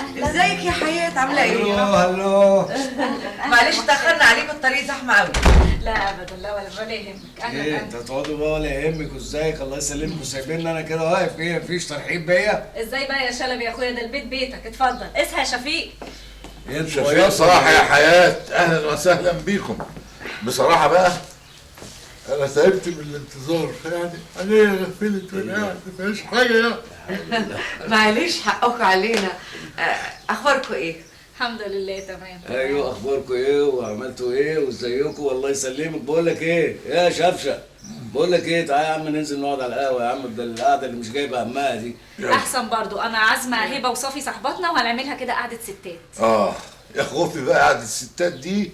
اهلا. ازيك يا حياة، عامله ايه؟ hello. معلش اتاخرنا عليكم، الطريق زحمة قوي. لا ابدا، لا ولا يهمك. اهلا. ايه انت تقعدوا بقى ولا يهمك؟ وازيك؟ الله يسلمكم. سايبيني انا كده واقف ايه؟ مفيش ترحيب بيا؟ ازاي بقى يا شلبي يا اخويا، ده البيت بيتك. اتفضل اصحى يا شفيق. شفيق صراحة يا حياة، اهلا وسهلا بيكم. بصراحة بقى انا تعبت من الانتظار، يعني عينيا غفلت وانا قاعد مفيش حاجة يعني. معلش حقكم علينا. اخباركم ايه؟ الحمد لله تمام. ايوه اخباركم ايه وعملتوا ايه وازيكم؟ والله يسلمك. بقول لك ايه يا شفشه، بقول لك ايه، تعالى يا عم ننزل نقعد على القهوة يا عم، بدل القعدة اللي مش جايبه همها دي. احسن برضو، انا عازمة هبه وصافي صاحباتنا وهنعملها كده قعدة ستات. يا خوفي بقى قعدة الستات دي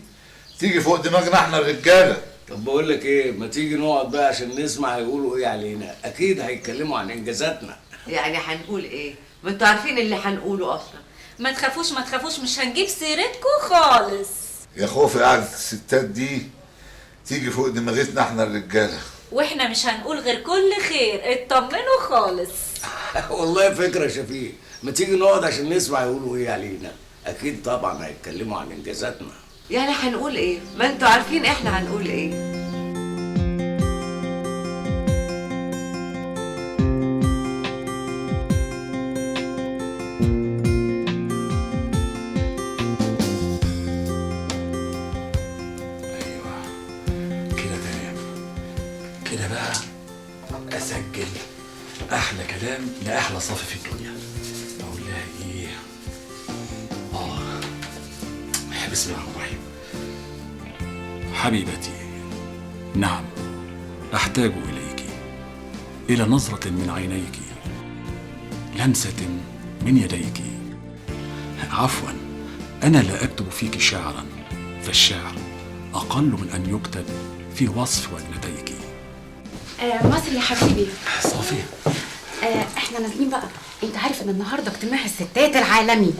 تيجي فوق دماغنا احنا الرجالة. طب بقول لك ايه، ما تيجي نقعد بقى عشان نسمع هيقولوا ايه علينا، اكيد هيتكلموا عن انجازاتنا. يعني هنقول ايه؟ ما انتوا عارفين اللي هنقوله اصلا. ما تخافوش ما تخافوش، مش هنجيب سيرتكم خالص. يا خوفي قعدة الستات دي تيجي فوق دماغتنا احنا الرجالة، واحنا مش هنقول غير كل خير، اطمنوا خالص. والله فكرة يا شفيق، ما تيجي نقعد عشان نسمع يقولوا ايه علينا، اكيد طبعا هيتكلموا عن انجازاتنا. يعني هنقول ايه؟ ما انتوا عارفين احنا هنقول ايه. ايوه كده تمام. كده بقى اسجل احلى كلام لاحلى صافي في الدنيا. اقول لها ايه؟ بسم الله الرحمن الرحيم. حبيبتي، نعم احتاج اليك، الى نظره من عينيك، لمسه من يديك. عفوا، انا لا اكتب فيك شعرا، فالشعر اقل من ان يكتب في وصف وجنتيك. مصري يا حبيبي. صافي، احنا نازلين بقى، انت عارف ان النهارده اجتماع الستات العالمي.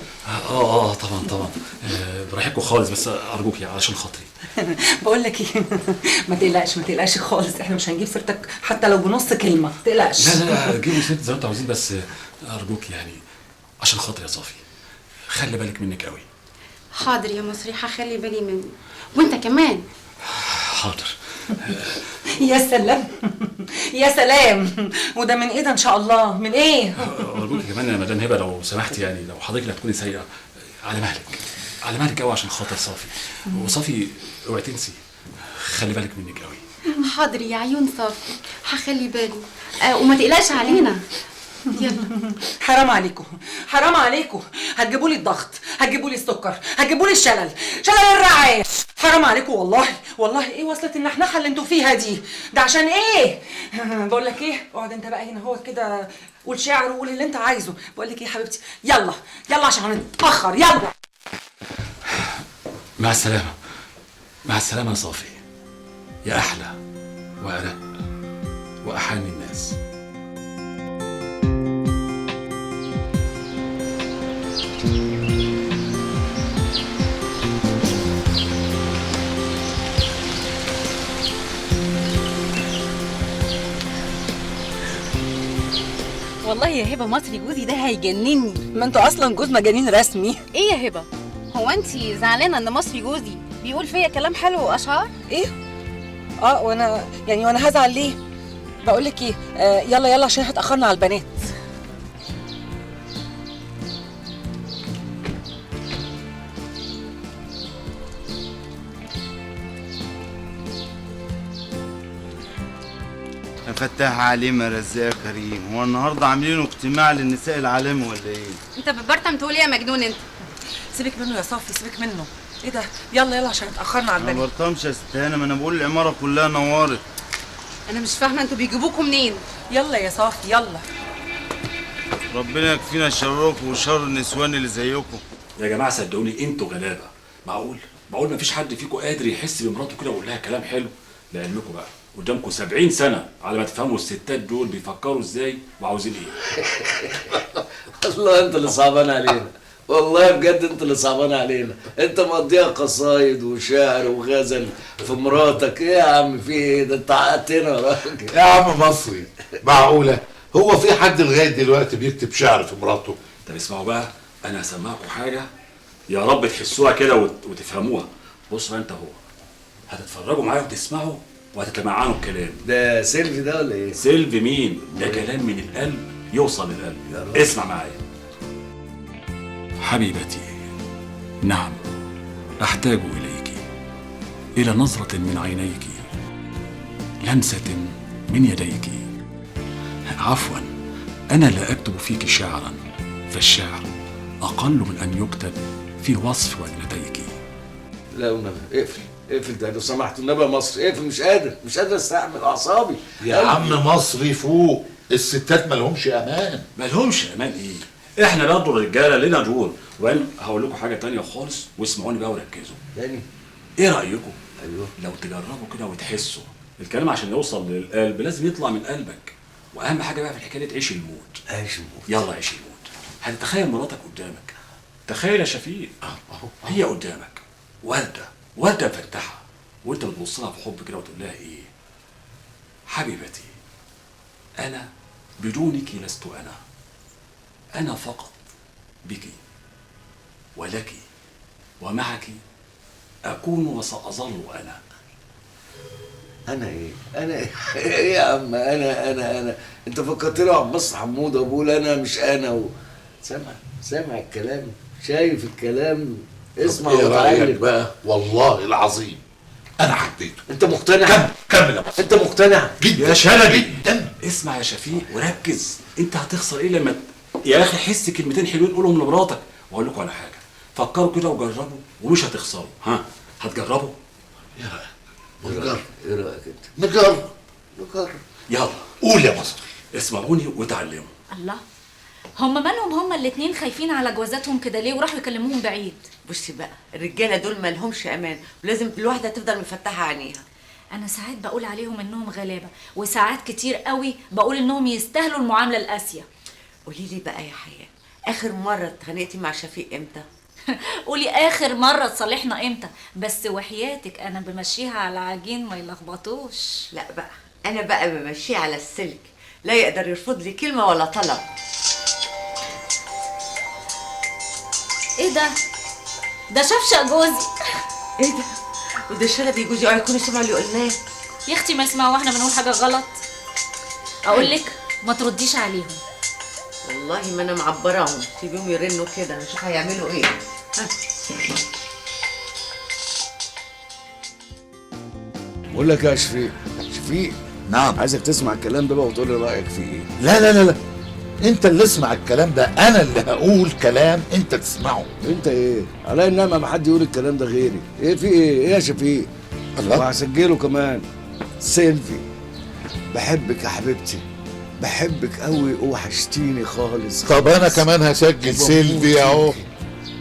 طبعا طبعا. براحتكم خالص، بس ارجوك يعني علشان خاطري. بقول لك ايه، ما تقلقش ما تقلقش خالص، احنا مش هنجيب سيرتك حتى لو بنص كلمة، ما تقلقش. لا لا جيبوا سيرتي زي ما انتوا عاوزين، بس ارجوك يعني عشان خاطري يا صافي، خلي بالك منك قوي. حاضر يا مصري، هخلي بالي مني، وانت كمان. حاضر. يا سلام يا سلام، وده من ايه ده ان شاء الله؟ من ايه؟ ارجوك كمان يا مدام هبه لو سمحتي، يعني لو حضرتك اللي هتكوني سايقه، على مهلك على مهلك قوي عشان خاطر صافي. وصافي اوعي تنسي، خلي بالك منك قوي. حاضر يا عيون صافي، هخلي بالي. وما تقلقش علينا. يلا. حرام عليكم حرام عليكم، هتجيبوا لي الضغط، هتجيبوا لي السكر، هتجيبوا لي الشلل، شلل الرعاية. حرام عليكم والله والله. ايه وصلت النحنحه اللي انتوا فيها دي؟ ده عشان ايه؟ بقول لك ايه، اقعد انت بقى هنا هو كده، قول شعر وقول اللي انت عايزه. بقول لك ايه يا حبيبتي، يلا يلا عشان هنتاخر، يلا. مع السلامة مع السلامة يا صافي، يا احلى وارق واحن الناس. والله يا هبه مصري جوزي ده هيجنني. ما انتوا اصلا جوز مجانين رسمي. ايه يا هبه، هو انت زعلانة ان مصري جوزي بيقول فيا كلام حلو واشعار؟ ايه؟ وانا يعني وانا هزعل ليه؟ بقول لك ايه، يلا يلا عشان احنا اتاخرنا على البنات. فتح علينا رزاق كريم. هو النهارده عاملين اجتماع للنساء العالمي ولا ايه؟ انت بتبرطم تقول ايه يا مجنون انت؟ سيبك منه يا صافي، سيبك منه. ايه ده؟ يلا يلا عشان اتاخرنا على البنات. ما برطمش يا ست هانم، انا بقول العمارة كلها نورت. انا مش فاهمه انتوا بيجيبوكوا منين؟ يلا يا صافي يلا. ربنا يكفينا شركم وشر النسوان اللي زيكم. يا جماعة صدقوني انتوا غلابة. معقول معقول مفيش حد فيكم قادر يحس بمراته كده ويقول لها كلام حلو؟ لعلمكم بقى قدامكم 70 سنة على ما تفهموا الستات دول بيفكروا ازاي وعاوزين ايه. الله انت اللي صعبان علينا والله، بجد انت اللي صعبان علينا. انت مقضيها قصايد وشعر وغزل في مراتك. ايه يا عم في ايه ده؟ انت عقدتنا يا راجل. يا عم مصري، معقولة هو في حد لغاية دلوقتي بيكتب شعر في مراته؟ طب اسمعوا بقى انا هسمعكم حاجة يا رب تحسوها كده وتفهموها. بصوا انت هو هتتفرجوا معايا وتسمعوا وهتتمعنوا الكلام ده. سيلفي ده ولا ايه؟ سيلفي مين؟ ده كلام من القلب يوصل للقلب. اسمع معايا. حبيبتي، نعم احتاج اليك، الى نظرة من عينيك، لمسة من يديك. عفوا، انا لا اكتب فيك شعرا، فالشعر اقل من ان يكتب في وصف وجنتيك. لا والنبي اقفل اقفل ده لو سمحت، والنبي يا مصر اقفل، مش قادر مش قادر استحمل اعصابي. يا عم مصري فوق، الستات مالهمش امان. مالهمش امان ايه؟ احنا برضه الرجالة لنا دور. وبعدين هقول لكم حاجة تانية خالص، واسمعوني بقى وركزوا. تاني؟ ايه رايكم؟ ايوه، لو تجربوا كده وتحسوا الكلام عشان يوصل للقلب لازم يطلع من قلبك. واهم حاجة بقى في الحكاية دي تعيش ال mood. عيش ال mood. يلا عيش ال mood. هتتخيل مراتك قدامك. تخيل يا شفيق، هي قدامك ورده، ورده مفتحة، وانت بتبص لها بحب كده وتقول لها ايه؟ حبيبتي، انا بدونك لست انا، انا فقط بك ولك ومعك اكون وساظل انا. انا ايه؟ انا ايه؟ ايه يا عم انا انا انا؟ انت فكرتني عباس حموده وبقول انا مش انا سامع سامع الكلام، شايف الكلام، اسمع ايه رايك وتعلم بقى؟ والله العظيم انا حبيته. انت مقتنع؟ كمل يا مصر. انت مقتنع؟ جدا يا شلبي جدا. اسمع يا شفيق وركز، انت هتخسر ايه لما يا اخي حس كلمتين حلوين قولهم لمراتك. واقول لكم على حاجة، فكروا كده وجربوا ومش هتخسروا. ها هتجربوا؟ ايه رايك؟ نجرب. ايه رايك انت؟ نجرب نجرب. يلا قول يا مصر. اسمعوني وتعلموا. الله، هم مالهم هم الاتنين خايفين على جوازاتهم كده ليه وراحوا يكلموهم بعيد؟ بصي بقى، الرجالة دول مالهمش امان، ولازم الواحدة تفضل مفتحة عينيها. انا ساعات بقول عليهم انهم غلابة، وساعات كتير قوي بقول انهم يستاهلوا المعاملة القاسية. قولي لي بقى يا حياة، اخر مرة اتخانقتي مع شفيق امتى؟ قولي اخر مرة اتصالحنا امتى؟ بس وحياتك انا بمشيها على عجين ما يلخبطوش. لا بقى، انا بقى بمشيه على السلك، لا يقدر يرفض لي كلمة ولا طلب. ايه ده؟ ده شفشق جوزي. ايه ده؟ وده شلبي جوزي، اوعي يكونوا سمعوا اللي قلناه. يا اختي ما يسمعوا واحنا بنقول حاجة غلط. اقول لك ما ترديش عليهم. والله ما انا معبراهم، سيبيهم يرنوا كده نشوف هيعملوا ايه. بقول لك يا شفيق، شفيق. نعم. عايزك تسمع الكلام ده بقى وتقول لي رايك فيه ايه. لا لا لا لا، انت اللي اسمع الكلام ده، انا اللي هقول كلام انت تسمعه. انت ايه؟ عليا النعمة ما حد يقول الكلام ده غيري. ايه في ايه؟ ايه يا شفيق؟ الله، وهسجله كمان سيلفي. بحبك يا حبيبتي، بحبك قوي وحشتيني خالص. طب انا كمان هسجل سيلفي اهو.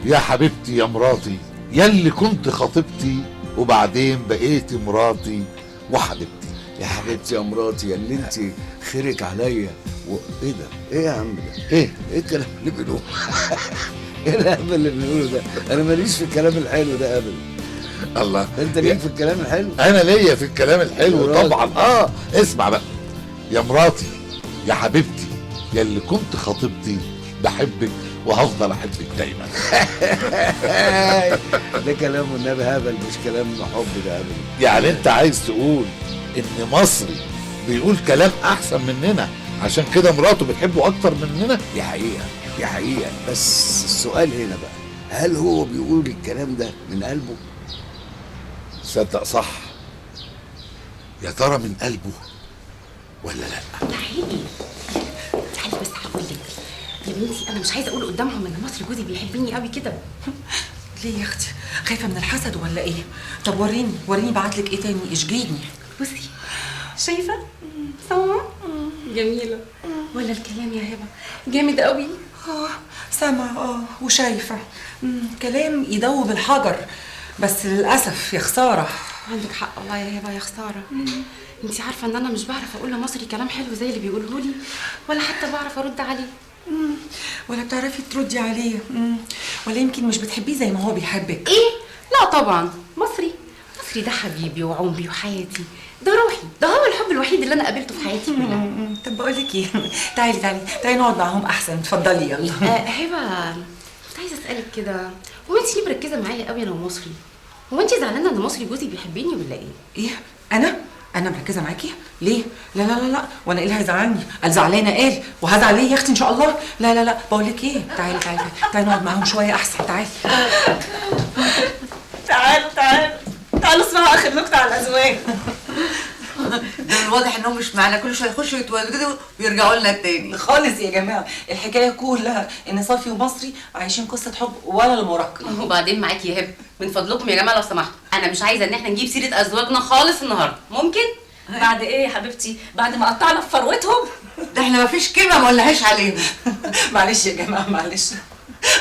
يا حبيبتي يا مراتي، يا اللي كنت خطيبتي وبعدين بقيتي مراتي وحبيبتي. يا حبيبتي يا مراتي، يا اللي انت خيرك عليا ايه ده؟ ايه يا عم ده؟ ايه؟ ايه الكلام اللي بنقوله؟ ايه الهبل اللي بنقوله ده؟ انا ماليش في الكلام الحلو ده ابدا. الله، انت ليك في الكلام الحلو؟ انا ليا في الكلام الحلو طبعا. اسمع بقى، يا مراتي يا حبيبتي يا اللي كنت خطيبتي، بحبك وهفضل احبك دايما. ده كلام والنبي هبل، مش كلام حب ده ابدا. يعني انت عايز تقول ان مصري بيقول كلام احسن مننا عشان كده مراته بتحبه اكتر مننا؟ دي حقيقة، دي حقيقة. بس السؤال هنا بقى، هل هو بيقول الكلام ده من قلبه؟ صدق صح، يا ترى من قلبه ولا لا؟ تعالي تعالي بس هقول لك يا بنتي، انا مش عايزه اقول قدامهم ان مصر جوزي بيحبني قوي كده. ليه يا اختي؟ خايفة من الحسد ولا ايه؟ طب وريني وريني، بعتلك ايه تاني؟ اشجيني. بصي، شايفه سما جميلة ولا الكلام يا هبه جامد قوي؟ سامعه وشايفه كلام يدوب الحجر، بس للاسف يا خسارة. عندك حق والله يا هبه، يا خسارة. انت عارفه ان انا مش بعرف اقول لمصري كلام حلو زي اللي بيقوله لي، ولا حتى بعرف ارد عليه. ولا بتعرفي تردي عليه، ولا يمكن مش بتحبيه زي ما هو بيحبك. ايه؟ لا طبعا، مصري مصري ده حبيبي وعمري وحياتي، ده روحي، ده هو الحب الوحيد اللي انا قابلته في حياتي كلها. طب بقول لك ايه، تعالي تعالي تعالي نقعد معاهم احسن. اتفضلي يلا. هبه، كنت عايزه اسالك كده، هو انت ليه مركزه معايا قوي انا ومصري؟ هو انت زعلانة ان مصري جوزي بيحبني ولا ايه؟ ايه؟ انا مركزه معاكي ليه؟ لا لا لا لا، وانا ايه اللي هيزعلني؟ قال زعلانة قال، وهزعل ليه يا اختي ان شاء الله؟ لا لا لا، بقول لك ايه، تعالي تعالي تعالي نقعد معاهم شوية احسن. تعالي تعالوا تعالوا تعالوا اسمعوا اخر نكتة على الازواج. ده الواضح انهم مش معانا، كل شوية يخشوا يتولدوا ويرجعوا لنا تاني خالص. يا جماعة الحكاية كلها ان صافي ومصري عايشين قصة حب ولا المراهقة. وبعدين معاكي يا هبه، من فضلكم يا جماعة لو سمحتوا، انا مش عايزه ان احنا نجيب سيره ازواجنا خالص النهارده، ممكن؟ بعد ايه يا حبيبتي؟ بعد ما قطعنا في فروتهم؟ ده احنا مفيش كلمة ما قلناهاش عليهم. معلش يا جماعة معلش،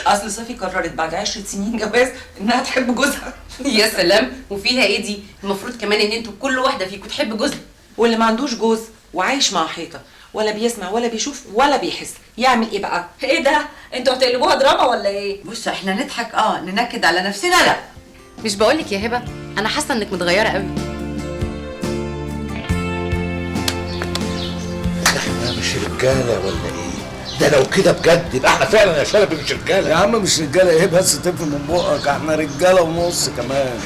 اصل صافي قررت بعد 10 سنين جواز انها تحب جوزها. يا سلام، وفيها ايه دي؟ المفروض كمان ان انتوا كل واحدة فيكم تحب جوزها. واللي ما عندوش جوز وعايش مع حيطة ولا بيسمع ولا بيشوف ولا بيحس يعمل ايه بقى؟ ايه ده؟ انتوا هتقلبوها دراما ولا ايه؟ بصوا احنا نضحك ننكد على نفسنا. لا مش بقولك يا هبه، انا حاسه انك متغيرة قوي. احنا مش رجاله ولا ايه؟ ده لو كده بجد يبقى احنا فعلا يا شلبي مش رجاله. يا عم مش رجاله ايه بس تفهم من بقك، احنا رجاله ونص كمان،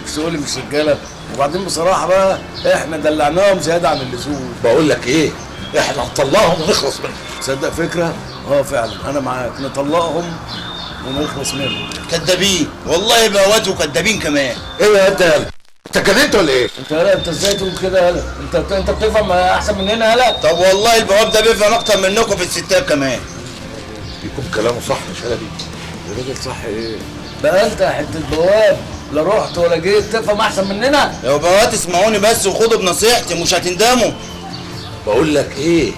مش تقولي مش رجاله. وبعدين بصراحة بقى احنا دلعناهم زيادة عن اللزوم. بقول لك ايه، احنا نطلقهم ونخلص منهم. تصدق فكرة؟ فعلا انا معاك، نطلقهم ونخلص منهم. كدابين والله، بوات وكدابين كمان. ايه يا انت انت اتجننت ولا ايه؟ انت يالا انت ازاي تقول كده يالا؟ انت بتفهم احسن مننا يالا؟ طب والله البواب ده بيفهم اكتر منكم في الستات كمان. يكون كلامه صح يا شلبي. الراجل صح ايه؟ بقى انت حتة بواب لا رحت ولا جيت تفهم احسن مننا؟ يا بواب اسمعوني بس وخدوا بنصيحتي مش هتندموا. بقول لك ايه،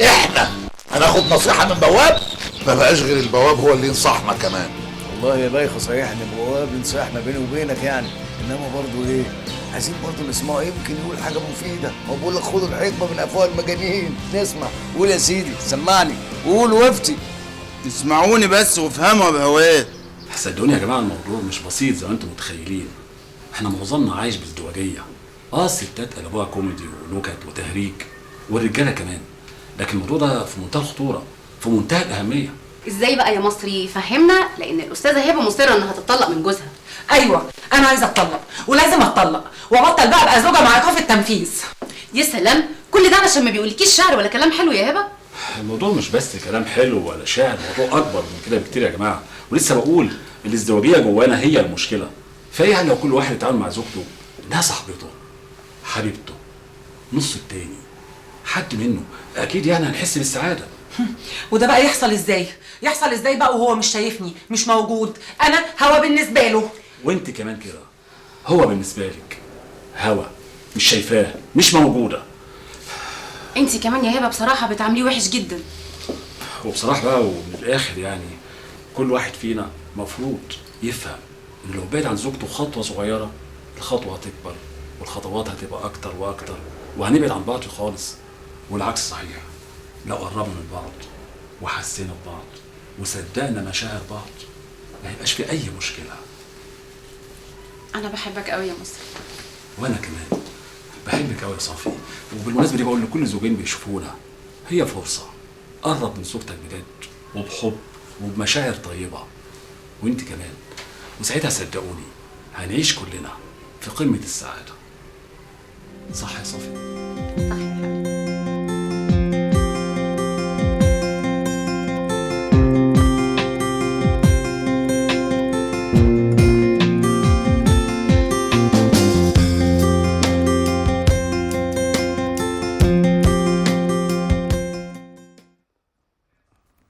احنا هناخد نصيحة من بواب؟ ما بقاش غير البواب هو اللي ينصحنا كمان. والله يا بايخة صحيح ان بواب ينصحنا بيني وبينك يعني، انما برضه ايه، عايزين برضه نسمعه، يمكن يقول حاجة مفيدة. هو بيقول لك خدوا الحكمة من افواه المجانين. نسمع، قول يا سيدي، سمعني، قول وافتي. اسمعوني بس وافهموا يا بهوات. صدقوني يا جماعة الموضوع مش بسيط زي ما انتم متخيلين. احنا معظمنا عايش بازدواجيه. الستات قلبوها كوميدي ونكت وتهريج، والرجاله كمان، لكن الموضوع ده في منتهى الخطورة، في منتهى الاهمية. ازاي بقى يا مصري؟ فهمنا، لان الاستاذة هبه مصرة انها تتطلق من جوزها. ايوه انا عايزه اتطلق ولازم اتطلق وابطل بقى ابقى زوجه مع ايقاف التنفيذ. يا سلام، كل ده علشان ما بيقولكيش شعر ولا كلام حلو يا هبه؟ الموضوع مش بس كلام حلو ولا شعر، الموضوع اكبر من كده بكتير يا جماعة. ولسه بقول الازدواجيه جوانا هي المشكلة. فايه يعني لو كل واحد يتعامل مع زوجته انها صاحبته، حبيبته، نص التاني، حد منه، اكيد يعني هنحس بالسعادة. وده بقى يحصل ازاي؟ يحصل ازاي بقى وهو مش شايفني، مش موجود، انا هوا بالنسبة له. وانت كمان كده، هو بالنسبة لك هوا، مش شايفاه، مش موجودة. انت كمان يا هبه بصراحة بتعامليه وحش جدا. وبصراحة بقى ومن الاخر يعني كل واحد فينا مفروض يفهم ان لو بعد عن زوجته خطوة صغيرة، الخطوة هتكبر والخطوات هتبقى اكتر واكتر، وهنبعد عن بعض خالص. والعكس صحيح، لو قربنا من بعض وحسينا ببعض وصدقنا مشاعر بعض ما هيبقاش في اي مشكلة. انا بحبك قوي يا مصري. وانا كمان بحبك قوي يا صافي. وبالمناسبة دي بقول لكل زوجين بيشوفونا، هي فرصة، قرب من زوجتك بجد وبحب وبمشاعر طيبة، وانت كمان، وساعتها صدقوني هنعيش كلنا في قمة السعادة. صح يا صافي؟ صح.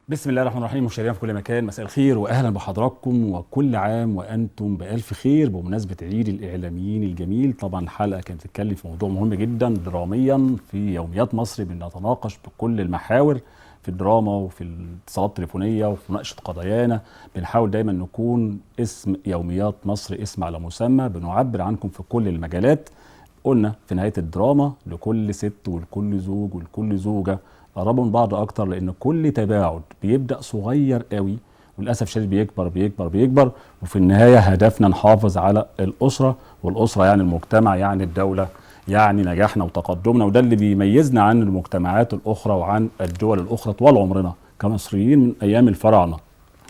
بسم الله الرحمن الرحيم. مشاهدينا في كل مكان، مساء الخير واهلا بحضراتكم، وكل عام وانتم بالف خير بمناسبة عيد الاعلاميين الجميل. طبعا الحلقة كانت بتتكلم في موضوع مهم جدا دراميا في يوميات مصر، بنتناقش بكل المحاور في الدراما وفي الاتصالات التليفونيه وفي مناقشة قضايانا. بنحاول دايما نكون اسم يوميات مصر اسم على مسمى، بنعبر عنكم في كل المجالات. قلنا في نهاية الدراما لكل ست ولكل زوج ولكل زوجه قربوا من بعض اكتر، لان كل تباعد بيبدا صغير قوي وللاسف الشديد بيكبر بيكبر بيكبر، وفي النهاية هدفنا نحافظ على الاسرة، والاسرة يعني المجتمع، يعني الدولة، يعني نجاحنا وتقدمنا، وده اللي بيميزنا عن المجتمعات الاخرى وعن الدول الاخرى طوال عمرنا كمصريين من ايام الفراعنة.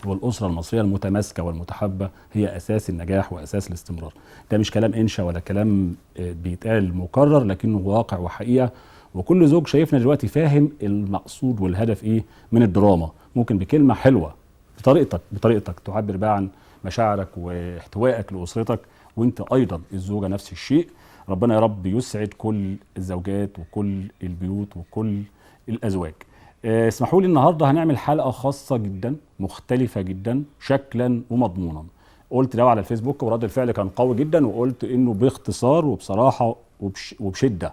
والاسرة المصرية المتماسكه والمتحبه هي اساس النجاح واساس الاستمرار. ده مش كلام انشا ولا كلام بيتقال مكرر، لكنه واقع وحقيقة، وكل زوج شايفنا دلوقتي فاهم المقصود والهدف ايه من الدراما. ممكن بكلمه حلوة بطريقتك تعبر بقى عن مشاعرك واحتوائك لاسرتك، وانت ايضا الزوجة نفس الشيء. ربنا يا رب يسعد كل الزوجات وكل البيوت وكل الازواج. اسمحوا لي النهارده هنعمل حلقة خاصة جدا، مختلفة جدا شكلا ومضمونا. قلت ده على الفيسبوك ورد الفعل كان قوي جدا، وقلت انه باختصار وبصراحة وبشدة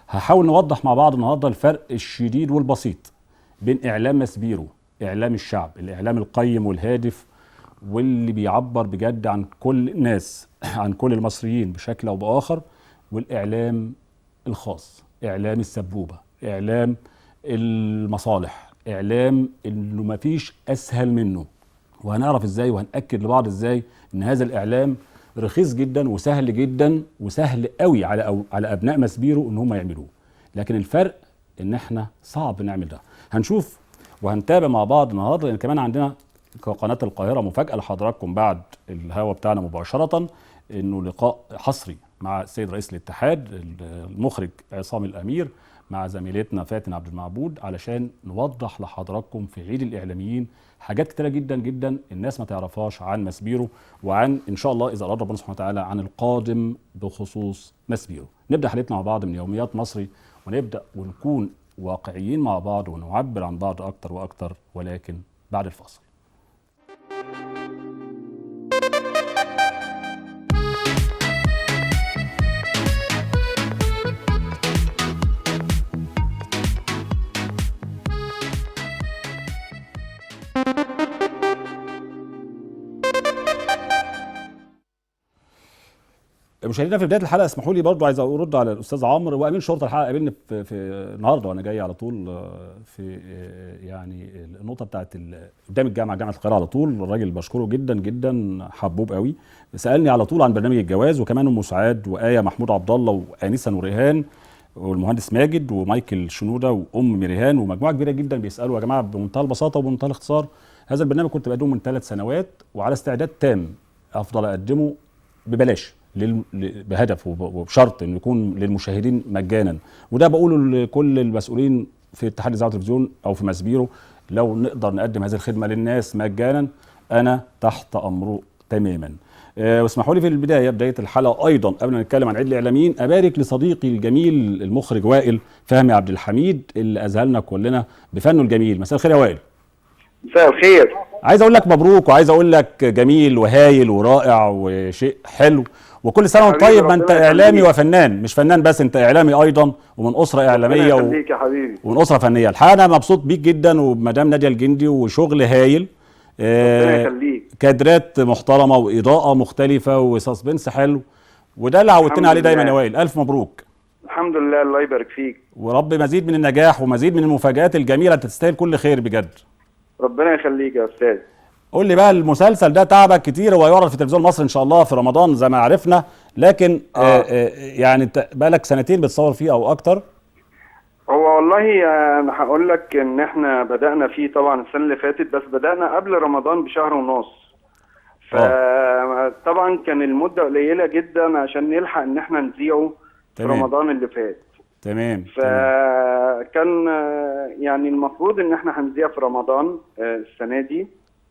هحاول نوضح مع بعض النهارده الفرق الشديد والبسيط بين اعلام ماسبيرو، اعلام الشعب، الاعلام القيم والهادف واللي بيعبر بجد عن كل الناس، عن كل المصريين بشكل او باخر، والاعلام الخاص، اعلام السبوبه، اعلام المصالح، اعلام اللي مفيش اسهل منه. وهنعرف ازاي وهنأكد لبعض ازاي ان هذا الاعلام رخيص جدا وسهل جدا وسهل قوي على ابناء ماسبيرو ان هم يعملوه، لكن الفرق ان احنا صعب نعمل ده. هنشوف وهنتابع مع بعض النهارده، لان كمان عندنا كقناه القاهرة مفاجاة لحضراتكم بعد الهوا بتاعنا مباشرة، انه لقاء حصري مع السيد رئيس الاتحاد المخرج عصام الامير مع زميلتنا فاتن عبد المعبود، علشان نوضح لحضراتكم في عيد الاعلاميين حاجات كتيرة جدا جدا الناس ما تعرفهاش عن ماسبيرو، وعن ان شاء الله اذا اراد ربنا سبحانه وتعالى عن القادم بخصوص ماسبيرو. نبدا حلقتنا مع بعض من يوميات مصري، ونبدا ونكون واقعيين مع بعض ونعبر عن بعض اكتر واكتر، ولكن بعد الفاصل. مشاهدينا في بداية الحلقة اسمحوا لي برضو عايز ارد على الاستاذ عمرو وامين شرطه الحلقة. قابلني في النهارده وانا جاي على طول في يعني النقطة بتاعت قدام الجامعة، جامعه القاهرة على طول. الراجل بشكره جدا جدا، حبوب قوي. سالني على طول عن برنامج الجواز، وكمان ام سعاد وايه محمود عبد الله وانسه نوريهان والمهندس ماجد ومايكل شنودة وام ميريهان ومجموعة كبيرة جدا بيسالوا. يا جماعة بمنتهى البساطة وبمنتهى الاختصار، هذا البرنامج كنت بقدمه من 3 سنوات وعلى استعداد تام افضل اقدمه ببلاش بهدف وبشرط انه يكون للمشاهدين مجانا. وده بقوله لكل المسؤولين في اتحاد الاذاعة والتلفزيون او في ماسبيرو، لو نقدر نقدم هذه الخدمة للناس مجانا انا تحت امره تماما. واسمحوا لي في البداية، بداية الحلقة ايضا قبل ما نتكلم عن عيد الاعلاميين، ابارك لصديقي الجميل المخرج وائل فهمي عبد الحميد اللي اذهلنا كلنا بفنه الجميل. مساء الخير يا وائل. مساء الخير. عايز اقول لك مبروك، وعايز اقول لك جميل وهايل ورائع وشيء حلو، وكل سنة وانت طيب. ما انت اعلامي وفنان، مش فنان بس، انت اعلامي ايضا ومن اسره اعلامية يا حبيبي ومن اسره فنية. الحقيقة انا مبسوط بيك جدا وبمدام ناديه الجندي، وشغل هايل، ربنا يخليك، كادرات محترمه واضاءة مختلفة و suspense حلو، وده اللي عودتنا عليه دايما يا وائل. الف مبروك. الحمد لله، الله يبارك فيك، ورب مزيد من النجاح ومزيد من المفاجآت الجميلة، انت تستاهل كل خير بجد. ربنا يخليك يا استاذ. قول لي بقى، المسلسل ده تعبك كتير، وهيعرض في تلفزيون مصر ان شاء الله في رمضان زي ما عرفنا، لكن يعني انت بقالك سنتين بتصور فيه او اكتر. هو والله انا هقول لك ان احنا بدأنا فيه طبعا السنة اللي فاتت، بس بدأنا قبل رمضان بشهر ونص، فطبعا كان المدة قليله جدا عشان نلحق ان احنا نذيعه في رمضان اللي فات. تمام. فكان يعني المفروض ان احنا هنذيع في رمضان السنة دي،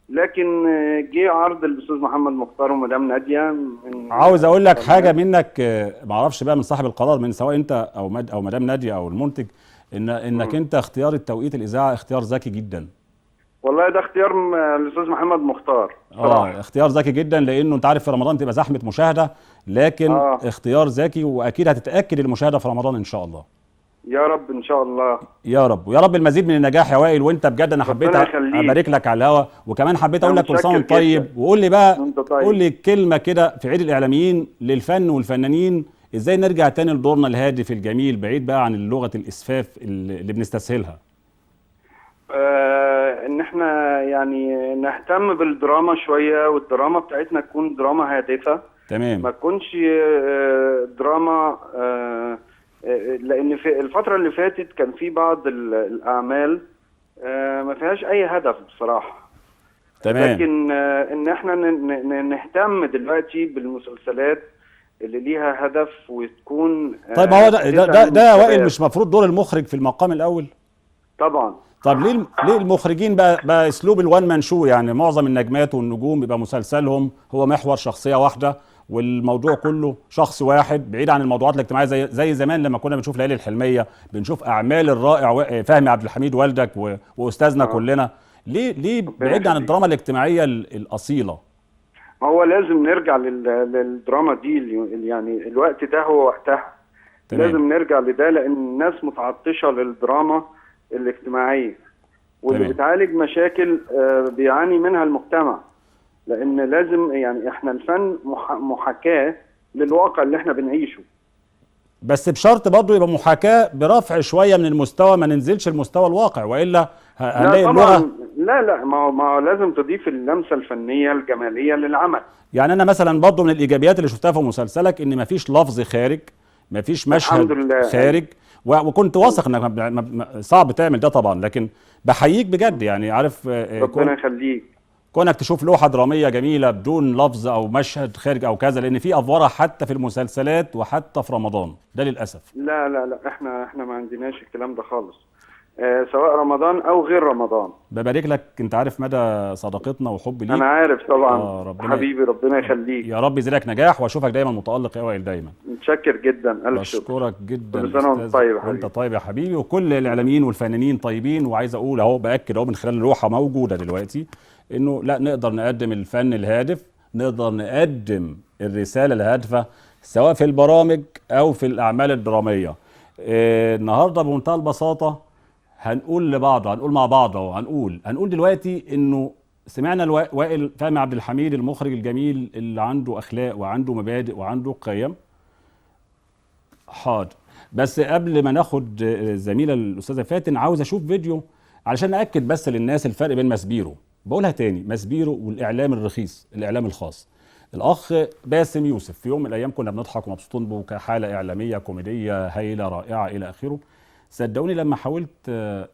لكن جه عرض الاستاذ محمد مختار ومدام ناديه. من عاوز اقول لك حاجة منك، ما اعرفش بقى من صاحب القرار، من سواء انت او مدام ناديه او المنتج، انك انت اختيار التوقيت الاذاعة اختيار ذكي جدا. والله ده اختيار الاستاذ محمد مختار. اختيار ذكي جدا، لانه انت عارف في رمضان تبقى زحمة مشاهده، لكن اختيار ذكي، واكيد هتتاكد المشاهدة في رمضان ان شاء الله. يا رب ان شاء الله. يا رب، ويا رب المزيد من النجاح يا وائل. وانت بجد انا حبيت ابارك لك على الهوا، وكمان حبيت اقول لك كل سنة وانت طيب. وقول لي بقى، قول لي كلمة كده في عيد الاعلاميين للفن والفنانين، ازاي نرجع تاني لدورنا الهادف الجميل، بعيد بقى عن لغة الاسفاف اللي بنستسهلها. ان احنا يعني نهتم بالدراما شوية، والدراما بتاعتنا تكون دراما هادفة. تمام. ما تكونش دراما، لان في الفترة اللي فاتت كان في بعض الاعمال ما فيهاش اي هدف بصراحة. تمام. لكن ان احنا نهتم دلوقتي بالمسلسلات اللي ليها هدف وتكون. طيب ما هو ده وائل مش مفروض دور المخرج في المقام الاول؟ طبعا. طب ليه المخرجين بقى اسلوب ال one man show؟ يعني معظم النجمات والنجوم بيبقى مسلسلهم هو محور شخصية واحدة والموضوع كله شخص واحد، بعيد عن الموضوعات الاجتماعية زي زمان لما كنا بنشوف ليالي الحلميه، بنشوف اعمال الرائع فهمي عبد الحميد والدك واستاذنا كلنا. ليه بعيد عن الدراما الاجتماعية الاصيلة؟ ما هو لازم نرجع للدراما دي، يعني الوقت ده هو وقتها. تمام. لازم نرجع لده لان الناس متعطشه للدراما الاجتماعية واللي تمام. بتعالج مشاكل بيعاني منها المجتمع، لان لازم يعني احنا الفن محاكاة للواقع اللي احنا بنعيشه، بس بشرط برضه يبقى محاكاة برفع شوية من المستوى، ما ننزلش لمستوى الواقع والا هنلاقي اللغة. لا ما هو لازم تضيف اللمسة الفنية الجمالية للعمل. يعني انا مثلا برضه من الايجابيات اللي شفتها في مسلسلك ان ما فيش لفظ خارج، ما فيش مشهد خارج، وكنت واثق انك صعب تعمل ده طبعا، لكن بحييك بجد يعني، عارف ربنا يخليك كونك تشوف لوحة درامية جميلة بدون لفظ او مشهد خارج او كذا، لان في افوره حتى في المسلسلات وحتى في رمضان ده للاسف. لا لا لا، احنا ما عندناش الكلام ده خالص، سواء رمضان او غير رمضان. ببارك لك، انت عارف مدى صداقتنا وحبي ليك. انا عارف طبعا. ربنا حبيبي، ربنا يخليك يا رب، يزيدك نجاح واشوفك دايما متالق يا وائل دايما. متشكر جدا، الف شكر. بشكرك جدا. كل سنة وانت طيب يا حبيبي. وانت طيب يا حبيبي، وكل الاعلاميين والفنانين طيبين. وعايز اقول اهو، باكد اهو من خلال اللوحة موجودة دلوقتي، انه لا نقدر نقدم الفن الهادف، نقدر نقدم الرسالة الهادفة سواء في البرامج او في الاعمال الدرامية. النهارده بمنتهى البساطة هنقول لبعض، هنقول مع بعض اهو، هنقول دلوقتي انه سمعنا وائل فهمي عبد الحميد المخرج الجميل اللي عنده اخلاق وعنده مبادئ وعنده قيم. حاضر، بس قبل ما ناخد الزميلة الاستاذة فاتن، عاوز اشوف فيديو علشان ناكد بس للناس الفرق بين ماسبيرو، بقولها تاني، ماسبيرو والاعلام الرخيص، الاعلام الخاص. الاخ باسم يوسف في يوم من الايام كنا بنضحك ومبسوطين به كحاله اعلامية كوميدية هايلة رائعة الى اخره. صدقوني لما حاولت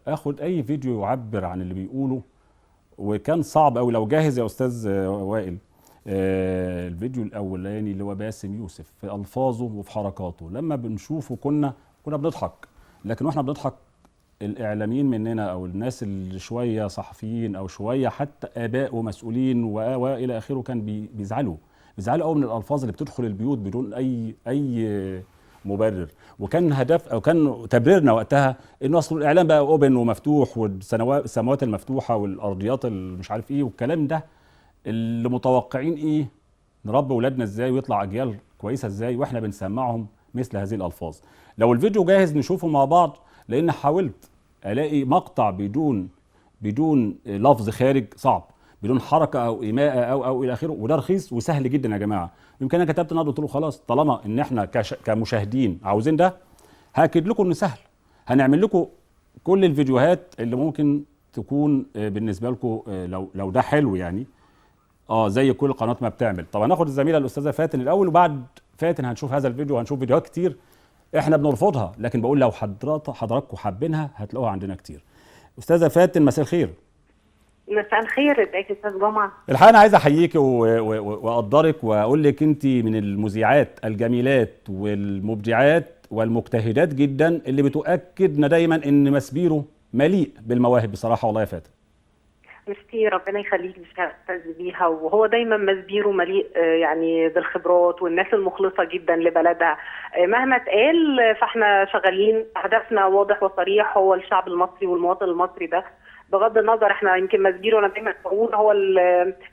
اخد اي فيديو يعبر عن اللي بيقوله وكان صعب قوي. لو جاهز يا استاذ وائل الفيديو الاولاني اللي هو باسم يوسف في الفاظه وفي حركاته، لما بنشوفه كنا بنضحك، لكن واحنا بنضحك الاعلاميين مننا او الناس اللي شوية صحفيين او شوية حتى اباء ومسؤولين والى اخره كان بيزعلوا قوي من الالفاظ اللي بتدخل البيوت بدون اي مبرر. وكان هدف او كان تبريرنا وقتها انه اصل الاعلام بقى open ومفتوح والسماوات المفتوحة والارضيات اللي مش عارف ايه والكلام ده، اللي متوقعين ايه نربي اولادنا ازاي ويطلع اجيال كويسة ازاي واحنا بنسمعهم مثل هذه الالفاظ. لو الفيديو جاهز نشوفه مع بعض، لان حاولت الاقي مقطع بدون لفظ خارج صعب، بدون حركة او ايماءه او الى اخره، وده رخيص وسهل جدا يا جماعة. يمكن انا كتبت النهارده قلت له خلاص طالما ان احنا كمشاهدين عاوزين ده، هاكد لكم انه سهل، هنعمل لكم كل الفيديوهات اللي ممكن تكون بالنسبة لكم لو ده حلو يعني، زي كل قناة ما بتعمل. طب هناخد الزميلة الاستاذة فاتن الاول، وبعد فاتن هنشوف هذا الفيديو وهنشوف فيديوهات كتير احنا بنرفضها، لكن بقول لو حضراتكم حابينها هتلاقوها عندنا كتير. استاذه فاتن مساء الخير. مساء الخير، ازيك يا استاذ جمعه؟ الحقيقة انا عايز احييكي واقدرك واقول لك انت من المذيعات الجميلات والمبدعات والمجتهدات جدا اللي بتؤكدنا دايما ان ماسبيرو مليء بالمواهب بصراحة. والله يا فاتن ميرسي، ربنا يخليك، مش هعتز بيها. وهو دايما ماسبيرو مليء يعني بالخبرات والناس المخلصه جدا لبلدها. مهما اتقال فاحنا شغالين، هدفنا واضح وصريح، هو الشعب المصري والمواطن المصري ده، بغض النظر احنا يمكن ماسبيرو انا دايما بقول هو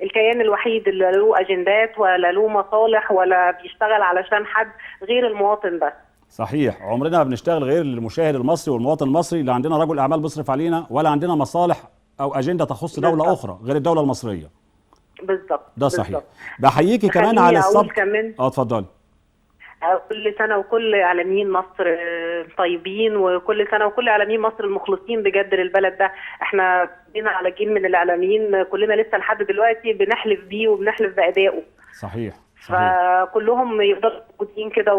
الكيان الوحيد اللي له اجندات ولا له مصالح ولا بيشتغل علشان حد غير المواطن بس. صحيح، عمرنا ما بنشتغل غير للمشاهد المصري والمواطن المصري، لا عندنا رجل اعمال بيصرف علينا ولا عندنا مصالح او اجندة تخص دولة اخرى غير الدولة المصرية. بالظبط، ده صحيح. بحييكي كمان على الصبر. اتفضلي. كل سنة وكل اعلاميين مصر طيبين، وكل سنة وكل اعلاميين مصر المخلصين بجد للبلد ده. احنا بينا على جيل من الاعلاميين كلنا لسه لحد دلوقتي بنحلف بيه وبنحلف بادائه. صحيح. فكلهم يفضلوا موجودين كده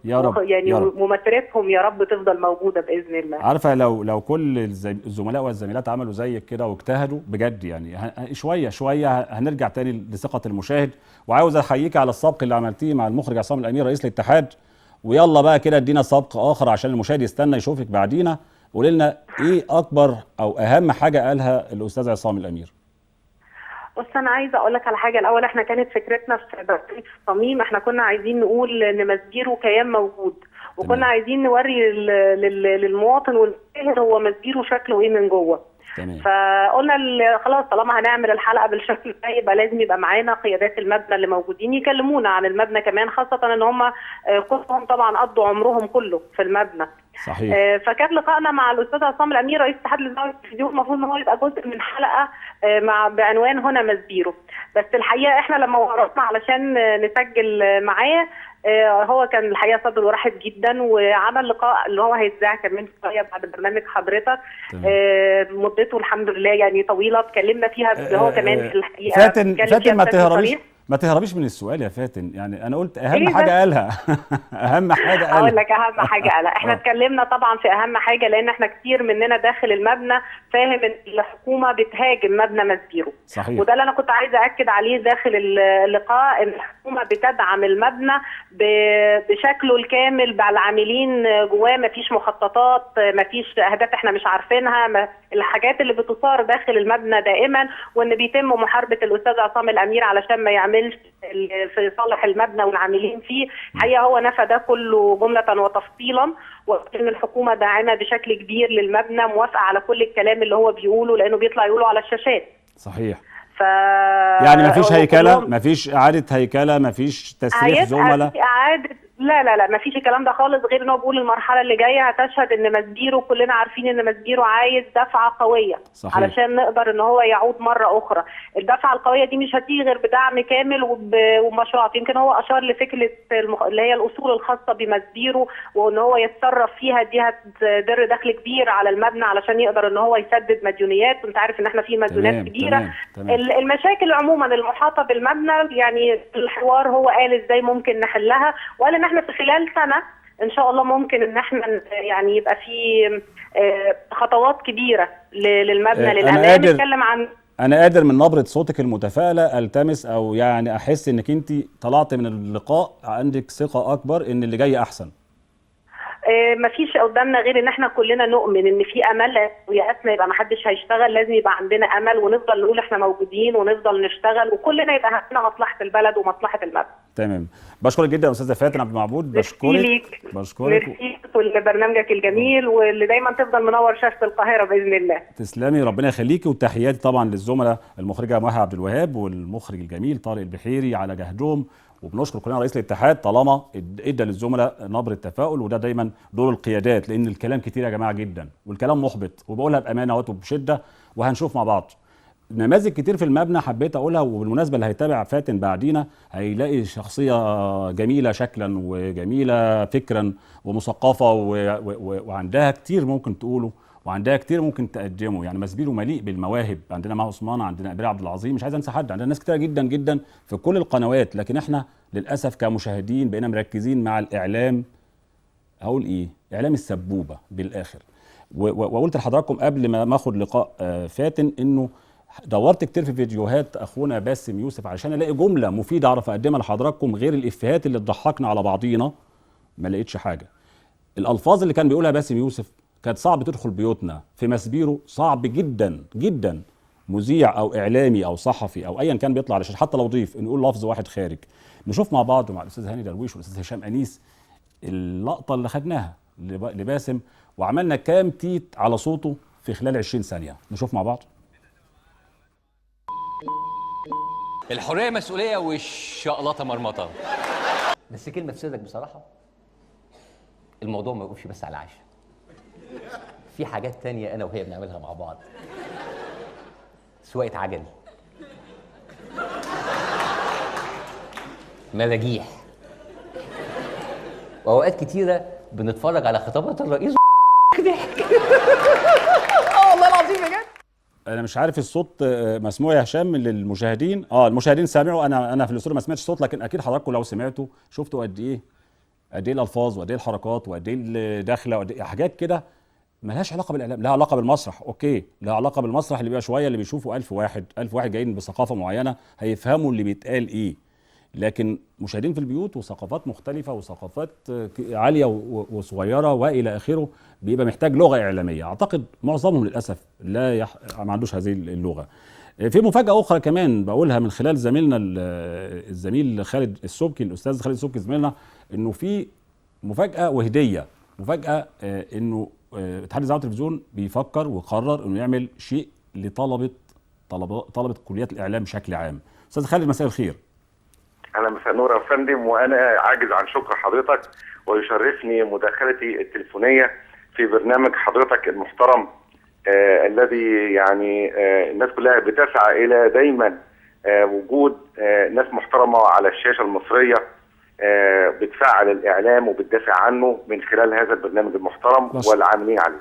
يا رب يعني يا رب. ومسيرتهم يا رب تفضل موجودة باذن الله. عارفه لو كل الزملاء والزميلات عملوا زيك كده واجتهدوا بجد، يعني شوية شوية هنرجع تاني لثقه المشاهد. وعاوز احييك على السبق اللي عملتيه مع المخرج عصام الامير رئيس الاتحاد، ويلا بقى كده ادينا سبق اخر عشان المشاهد يستنى يشوفك بعدينا. قولي لنا ايه اكبر او اهم حاجة قالها الاستاذ عصام الامير؟ بص، انا عايزه اقول لك على حاجة الاول. احنا كانت فكرتنا في برنامج الصميم، احنا كنا عايزين نقول ان ماسبيرو كيان موجود، وكنا عايزين نوري للمواطن والمشاهد هو ماسبيرو شكله ايه من جوه. فقلنا خلاص طالما هنعمل الحلقة بالشكل ده يبقى لازم يبقى معانا قيادات المبنى اللي موجودين يكلمونا عن المبنى كمان، خاصة ان هم كلهم طبعا قضوا عمرهم كله في المبنى. صحيح. فكان لقائنا مع الاستاذ عصام الامير رئيس اتحاد الاذاعة والتلفزيون المفروض ان هو يبقى جزء من حلقة مع بعنوان هنا ماسبيرو، بس الحقيقة احنا لما ورطنا علشان نسجل معاه هو كان الحقيقة صدره رحب جدا، وعمل لقاء اللي هو هيتذاع كمان شوية بعد برنامج حضرتك. مدته الحمد لله يعني طويلة، اتكلمنا فيها هو كمان الحقيقة. فاتن ما تهربيش من السؤال يا فاتن، يعني انا قلت اهم حاجة قالها. اهم حاجة قالها، اقول لك اهم حاجة قالها. احنا اتكلمنا طبعا في اهم حاجة، لان احنا كتير مننا داخل المبنى فاهم ان الحكومة بتهاجم مبنى ماسبيرو. صحيح. وده اللي انا كنت عايزه اكد عليه داخل اللقاء، ان الحكومة بتدعم المبنى بشكله الكامل بالعاملين جواه، مفيش مخططات، مفيش اهداف احنا مش عارفينها، الحاجات اللي بتثار داخل المبنى دائما، وان بيتم محاربة الاستاذ عصام الامير علشان ما يعملش في صالح المبنى والعاملين فيه. الحقيقة هو نفى ده كله جملة وتفصيلا، وان الحكومة داعمه بشكل كبير للمبنى، موافقة على كل الكلام اللي هو بيقوله لانه بيطلع يقوله على الشاشات. صحيح. يعني مفيش هيكله، مفيش اعاده هيكله، مفيش تسريح زملاء، اعاده، لا لا لا مفيش الكلام ده خالص، غير ان هو بيقول المرحلة اللي جاية هتشهد ان ماسبيرو، كلنا عارفين ان ماسبيرو عايز دفعه قوية. صحيح. علشان نقدر ان هو يعود مرة اخرى. الدفعة القوية دي مش هتيجي غير بدعم كامل ومشروعات. يمكن هو اشار لفكرة اللي هي الاصول الخاصة بماسبيرو وان هو يتصرف فيها، دي هتدر دخل كبير على المبنى علشان يقدر ان هو يسدد مديونيات، وانت عارف ان احنا في مديونات كبيرة. تمام. المشاكل عموما المحاطه بالمبنى، يعني الحوار هو قال ازاي ممكن نحلها، وقال ان احنا في خلال سنة ان شاء الله ممكن ان احنا يعني يبقى في خطوات كبيرة للمبنى للامام. نتكلم عن انا قادر من نبره صوتك المتفائله التمس او يعني احس انك انت طلعت من اللقاء عندك ثقة اكبر ان اللي جاي احسن. مفيش قدامنا غير ان احنا كلنا نؤمن ان في امل، ويأسنا يبقى محدش هيشتغل، لازم يبقى عندنا امل ونفضل نقول احنا موجودين ونفضل نشتغل، وكلنا يبقى همنا مصلحة البلد ومصلحه المبنى. تمام. بشكرك جدا يا استاذه فاتن عبد المعبود، بشكرك بشكرك ميرسي لبرنامجك الجميل واللي دايما تفضل منور شاشة القاهرة باذن الله. تسلمي، ربنا يخليكي، وتحياتي طبعا للزملاء المخرجة مها عبد الوهاب والمخرج الجميل طارق البحيري على جهدهم، وبنشكر كلنا رئيس الاتحاد طالما ادى للزملاء نبره تفاؤل، وده دايما دور القيادات، لان الكلام كتير يا جماعة جدا والكلام محبط، وبقولها بامانه وبشدة، وهنشوف مع بعض نماذج كتير في المبنى حبيت اقولها. وبالمناسبة اللي هيتابع فاتن بعدينا هيلاقي شخصية جميلة شكلا وجميلة فكرا ومثقفه وعندها كتير ممكن تقوله وعندها كتير ممكن تقدمه. يعني ماسبيرو مليء بالمواهب، عندنا مها عثمان، عندنا امير عبد العظيم، مش عايز انسى حد، عندنا ناس كتير جدا جدا في كل القنوات، لكن احنا للاسف كمشاهدين بقينا مركزين مع الاعلام، هقول ايه، اعلام السبوبه بالاخر. وقلت لحضراتكم قبل ما اخد لقاء فاتن انه دورت كتير في فيديوهات اخونا باسم يوسف عشان الاقي جملة مفيدة اعرف اقدمها لحضراتكم غير الافيهات اللي تضحكنا على بعضينا، ما لقيتش حاجة. الالفاظ اللي كان بيقولها باسم يوسف كانت صعب تدخل بيوتنا في ماسبيرو، صعب جدا جدا مذيع او اعلامي او صحفي او ايا كان بيطلع على الشاشة حتى لو ضيف نقول لفظ واحد خارج. نشوف مع بعض مع الاستاذ هاني درويش والاستاذ هشام انيس اللقطة اللي خدناها لباسم وعملنا كام تيت على صوته في خلال 20 ثانية، نشوف مع بعض. الحرية مسؤولية والشقلطه مرمطه. بس كلمة في صدرك بصراحة، الموضوع ما يوقفش بس على العشاء. في حاجات تانية أنا وهي بنعملها مع بعض. سواقة عجل، مراجيح، وأوقات كتيرة بنتفرج على خطابات الرئيس ضحك. والله العظيم بجد. انا مش عارف الصوت مسموع يا هشام للمشاهدين؟ المشاهدين سمعوا، انا في الاستوديو ما سمعتش الصوت، لكن اكيد حضراتكم لو سمعتوا شفتوا قد ايه الالفاظ وقد ايه الحركات وقد ايه الدخلة وقد ايه حاجات كده ملهاش علاقة بالاعلام، لها علاقة بالمسرح. okay، لها علاقة بالمسرح اللي بيبقى شوية اللي بيشوفوا 1000 واحد، 1000 واحد جايين بثقافة معينة هيفهموا اللي بيتقال ايه، لكن مشاهدين في البيوت وثقافات مختلفة وثقافات عالية وصغيره والى اخره، بيبقى محتاج لغة اعلامية. اعتقد معظمهم للاسف لا ما عندوش هذه اللغة. في مفاجاة اخرى كمان بقولها من خلال زميلنا الزميل خالد السبكي، الاستاذ خالد السبكي زميلنا، انه في مفاجاة وهديه، مفاجاة انه اتحاد الاذاعة والتلفزيون بيفكر وقرر انه يعمل شيء لطلبه طلبه كليات الاعلام بشكل عام. استاذ خالد، مساء الخير. اهلا، مساء النور يا فندم، وانا عاجز عن شكر حضرتك، ويشرفني مداخلتي التليفونيه في برنامج حضرتك المحترم الذي يعني الناس كلها بتسعى الى دايما وجود ناس محترمه على الشاشة المصرية بتفعل الاعلام وبتدافع عنه من خلال هذا البرنامج المحترم والعاملين عليه.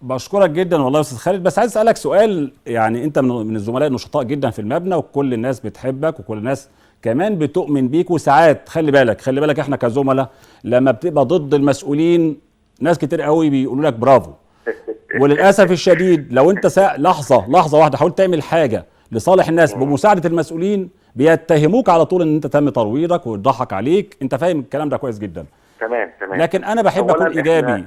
بشكرك جدا والله يا استاذ خالد، بس عايز اسالك سؤال. يعني انت من الزملاء النشطاء جدا في المبنى، وكل الناس بتحبك وكل الناس كمان بتؤمن بيك، وساعات خلي بالك احنا كزملاء لما بتبقى ضد المسؤولين ناس كتير قوي بيقولوا لك برافو، وللاسف الشديد لو انت لحظة واحدة حاولت تعمل حاجة لصالح الناس بمساعدة المسؤولين بيتهموك على طول ان انت تم ترويضك ويضحك عليك. انت فاهم الكلام ده كويس جدا. تمام. لكن انا بحب اكون ايجابي.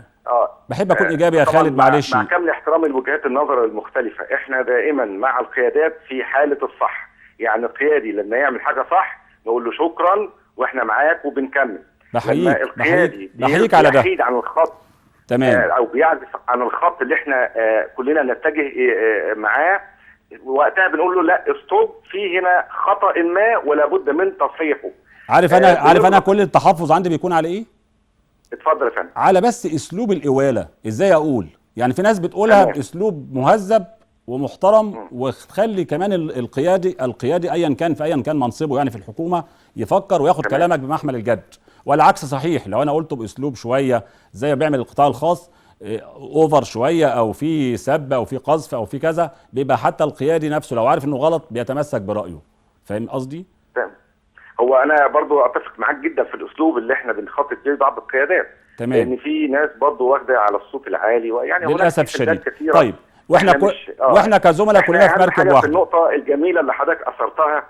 بحب اكون ايجابي يا خالد، معلش، مع كامل احترامي لوجهات النظر المختلفة، احنا دائما مع القيادات في حاله الصح. يعني القيادي لما يعمل حاجة صح نقول له شكرا واحنا معاك وبنكمل. بحييك، القيادي بحييك على ده، بيحيد عن الخط، تمام، او بيعزف عن الخط اللي احنا كلنا نتجه معاه، وقتها بنقول له لا stop، في هنا خطأ ما ولا بد من تصحيحه. عارف انا كل التحفظ عندي بيكون على ايه؟ اتفضل يا فندم. على بس اسلوب الاواله، ازاي اقول؟ يعني في ناس بتقولها باسلوب مهذب ومحترم، وتخلي كمان القيادي ايا كان في ايا كان منصبه يعني في الحكومة يفكر وياخد كلامك بمحمل الجد، والعكس صحيح. لو انا قلته باسلوب شوية زي ما بيعمل القطاع الخاص over شوية، او في سب او في قذف او في كذا، بيبقى حتى القيادي نفسه لو عارف انه غلط بيتمسك برايه. فاهم قصدي؟ تمام. هو انا برضو اتفق معاك جدا في الاسلوب اللي احنا بنخاطب بيه بعض القيادات. تمام. لان في ناس برضو واخده على الصوت العالي، ويعني للاسف الشديد. طيب واحنا واحنا كزملاء كلنا في مركب واحد. النقطة الجميلة اللي حضرتك اثرتها،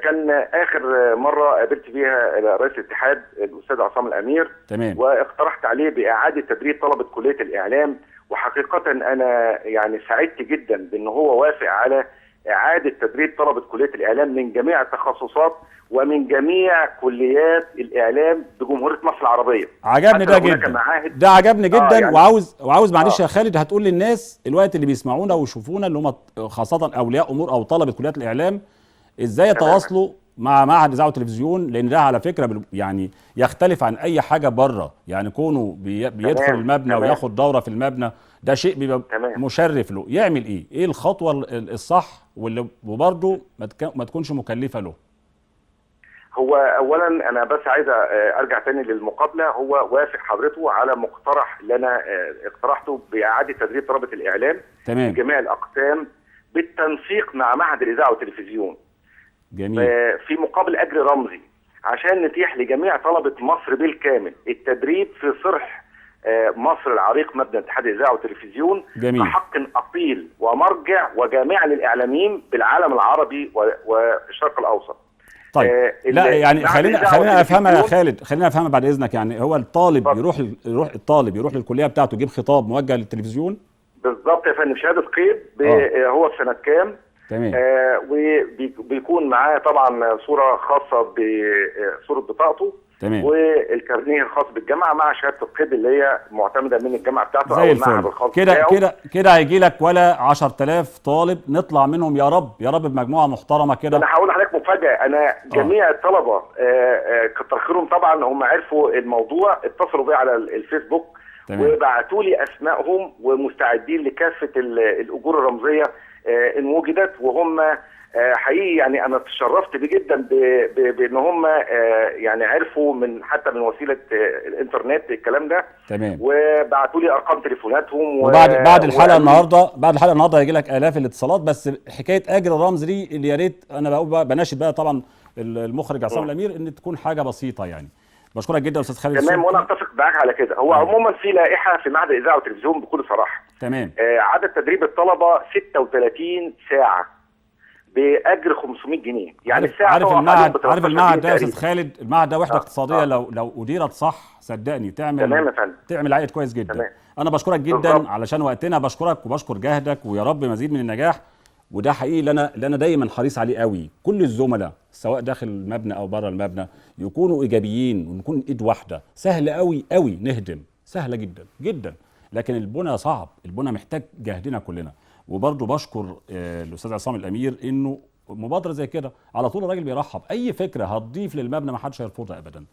كان اخر مرة قابلت فيها رئيس الاتحاد الاستاذ عصام الامير، تمام، واقترحت عليه باعادة تدريب طلبه كليه الاعلام، وحقيقة انا يعني سعدت جدا بان هو وافق على اعاده تدريب طلبه كليه الاعلام من جميع التخصصات ومن جميع كليات الاعلام بجمهورية مصر العربية. عجبني ده جدا، ده عجبني جدا. يعني وعاوز معلش يا خالد، هتقول للناس الوقت اللي بيسمعونا ويشوفونا اللي هم خاصة اولياء امور او طلبه كليات الاعلام، ازاي يتواصلوا مع معهد الاذاعة والتلفزيون؟ لان ده على فكرة يعني يختلف عن اي حاجة بره، يعني كونه بيدخل المبنى وياخد دوره في المبنى، ده شيء بيبقى مشرف له. يعمل ايه؟ ايه الخطوة الصح واللي وبرده ما تكونش مكلفة له؟ هو اولا انا بس عايز ارجع تاني للمقابله. هو وافق حضرته على مقترح اللي انا اقترحته باعادة تدريب طلبه الاعلام في جميع الاقسام بالتنسيق مع معهد الاذاعة والتلفزيون. جميل. في مقابل اجر رمزي عشان نتيح لجميع طلبه مصر بالكامل التدريب في صرح مصر العريق مبنى اتحاد الاذاعة والتلفزيون. جميل. كحق اصيل ومرجع وجامع للاعلاميين بالعالم العربي والشرق الاوسط. طيب لا يعني خلينا افهمها يا خالد، خلينا افهمها بعد اذنك. يعني هو الطالب يروح الطالب يروح للكليه بتاعته يجيب خطاب موجه للتلفزيون؟ بالظبط يا فندم، شهادة قيد هو في سنة كام؟ تمام. وبيكون معاه طبعا صوره خاصة بصورة بطاقته. تمام. والكارنيه الخاص بالجامعة مع شهادة القيد اللي هي معتمدة من الجامعة بتاعته او المعهد الخاص كده كده كده. هيجي لك ولا 10000 طالب نطلع منهم يا رب يا رب بمجموعه محترمه كده. انا هقول لحضرتك مفاجاة، انا جميع الطلبة كتر خيرهم طبعا، هم عرفوا الموضوع، اتصلوا بي على الفيسبوك وبعتوا لي اسمائهم ومستعدين لكافة الاجور الرمزية ان وجدت، وهم حقيقي يعني انا تشرفت بيه جدا بان هم يعني عرفوا من حتى من وسيلة الانترنت الكلام ده. تمام. وبعتوا لي ارقام تليفوناتهم. وبعد الحلقة النهارده، بعد الحلقة النهارده هيجي لك الاف الاتصالات. بس حكاية اجر الرمز دي اللي يا ريت انا بقول بناشد بقى طبعا المخرج عصام الامير ان تكون حاجة بسيطة يعني. بشكرك جدا يا استاذ خالد. تمام، وانا اتفق معاك على كده. هو عموما في لائحة في معهد الاذاعة والتلفزيون بكل صراحة. تمام. عدد تدريب الطلبة 36 ساعة باجر 500 جنيه، يعني الساعة. عارف المعهد، عارف المعهد ده يا استاذ خالد، المعهد ده وحده اقتصادية لو اديرت صح صدقني تعمل. تمام يا فندم، تعمل عائد كويس جدا. تمام. انا بشكرك جدا بالضبط. علشان وقتنا بشكرك وبشكر جهدك، ويا رب مزيد من النجاح. وده حقيقي اللي انا دايما حريص عليه قوي، كل الزملاء سواء داخل المبنى او بره المبنى يكونوا ايجابيين ونكون ايد واحدة. سهل قوي قوي نهدم، سهلة جدا جدا، لكن البنى صعب، البنى محتاج جهدنا كلنا. وبرضه بشكر الاستاذ عصام الامير انه مبادرة زي كده على طول الراجل بيرحب، اي فكرة هتضيف للمبنى ما حدش هيرفضها ابدا.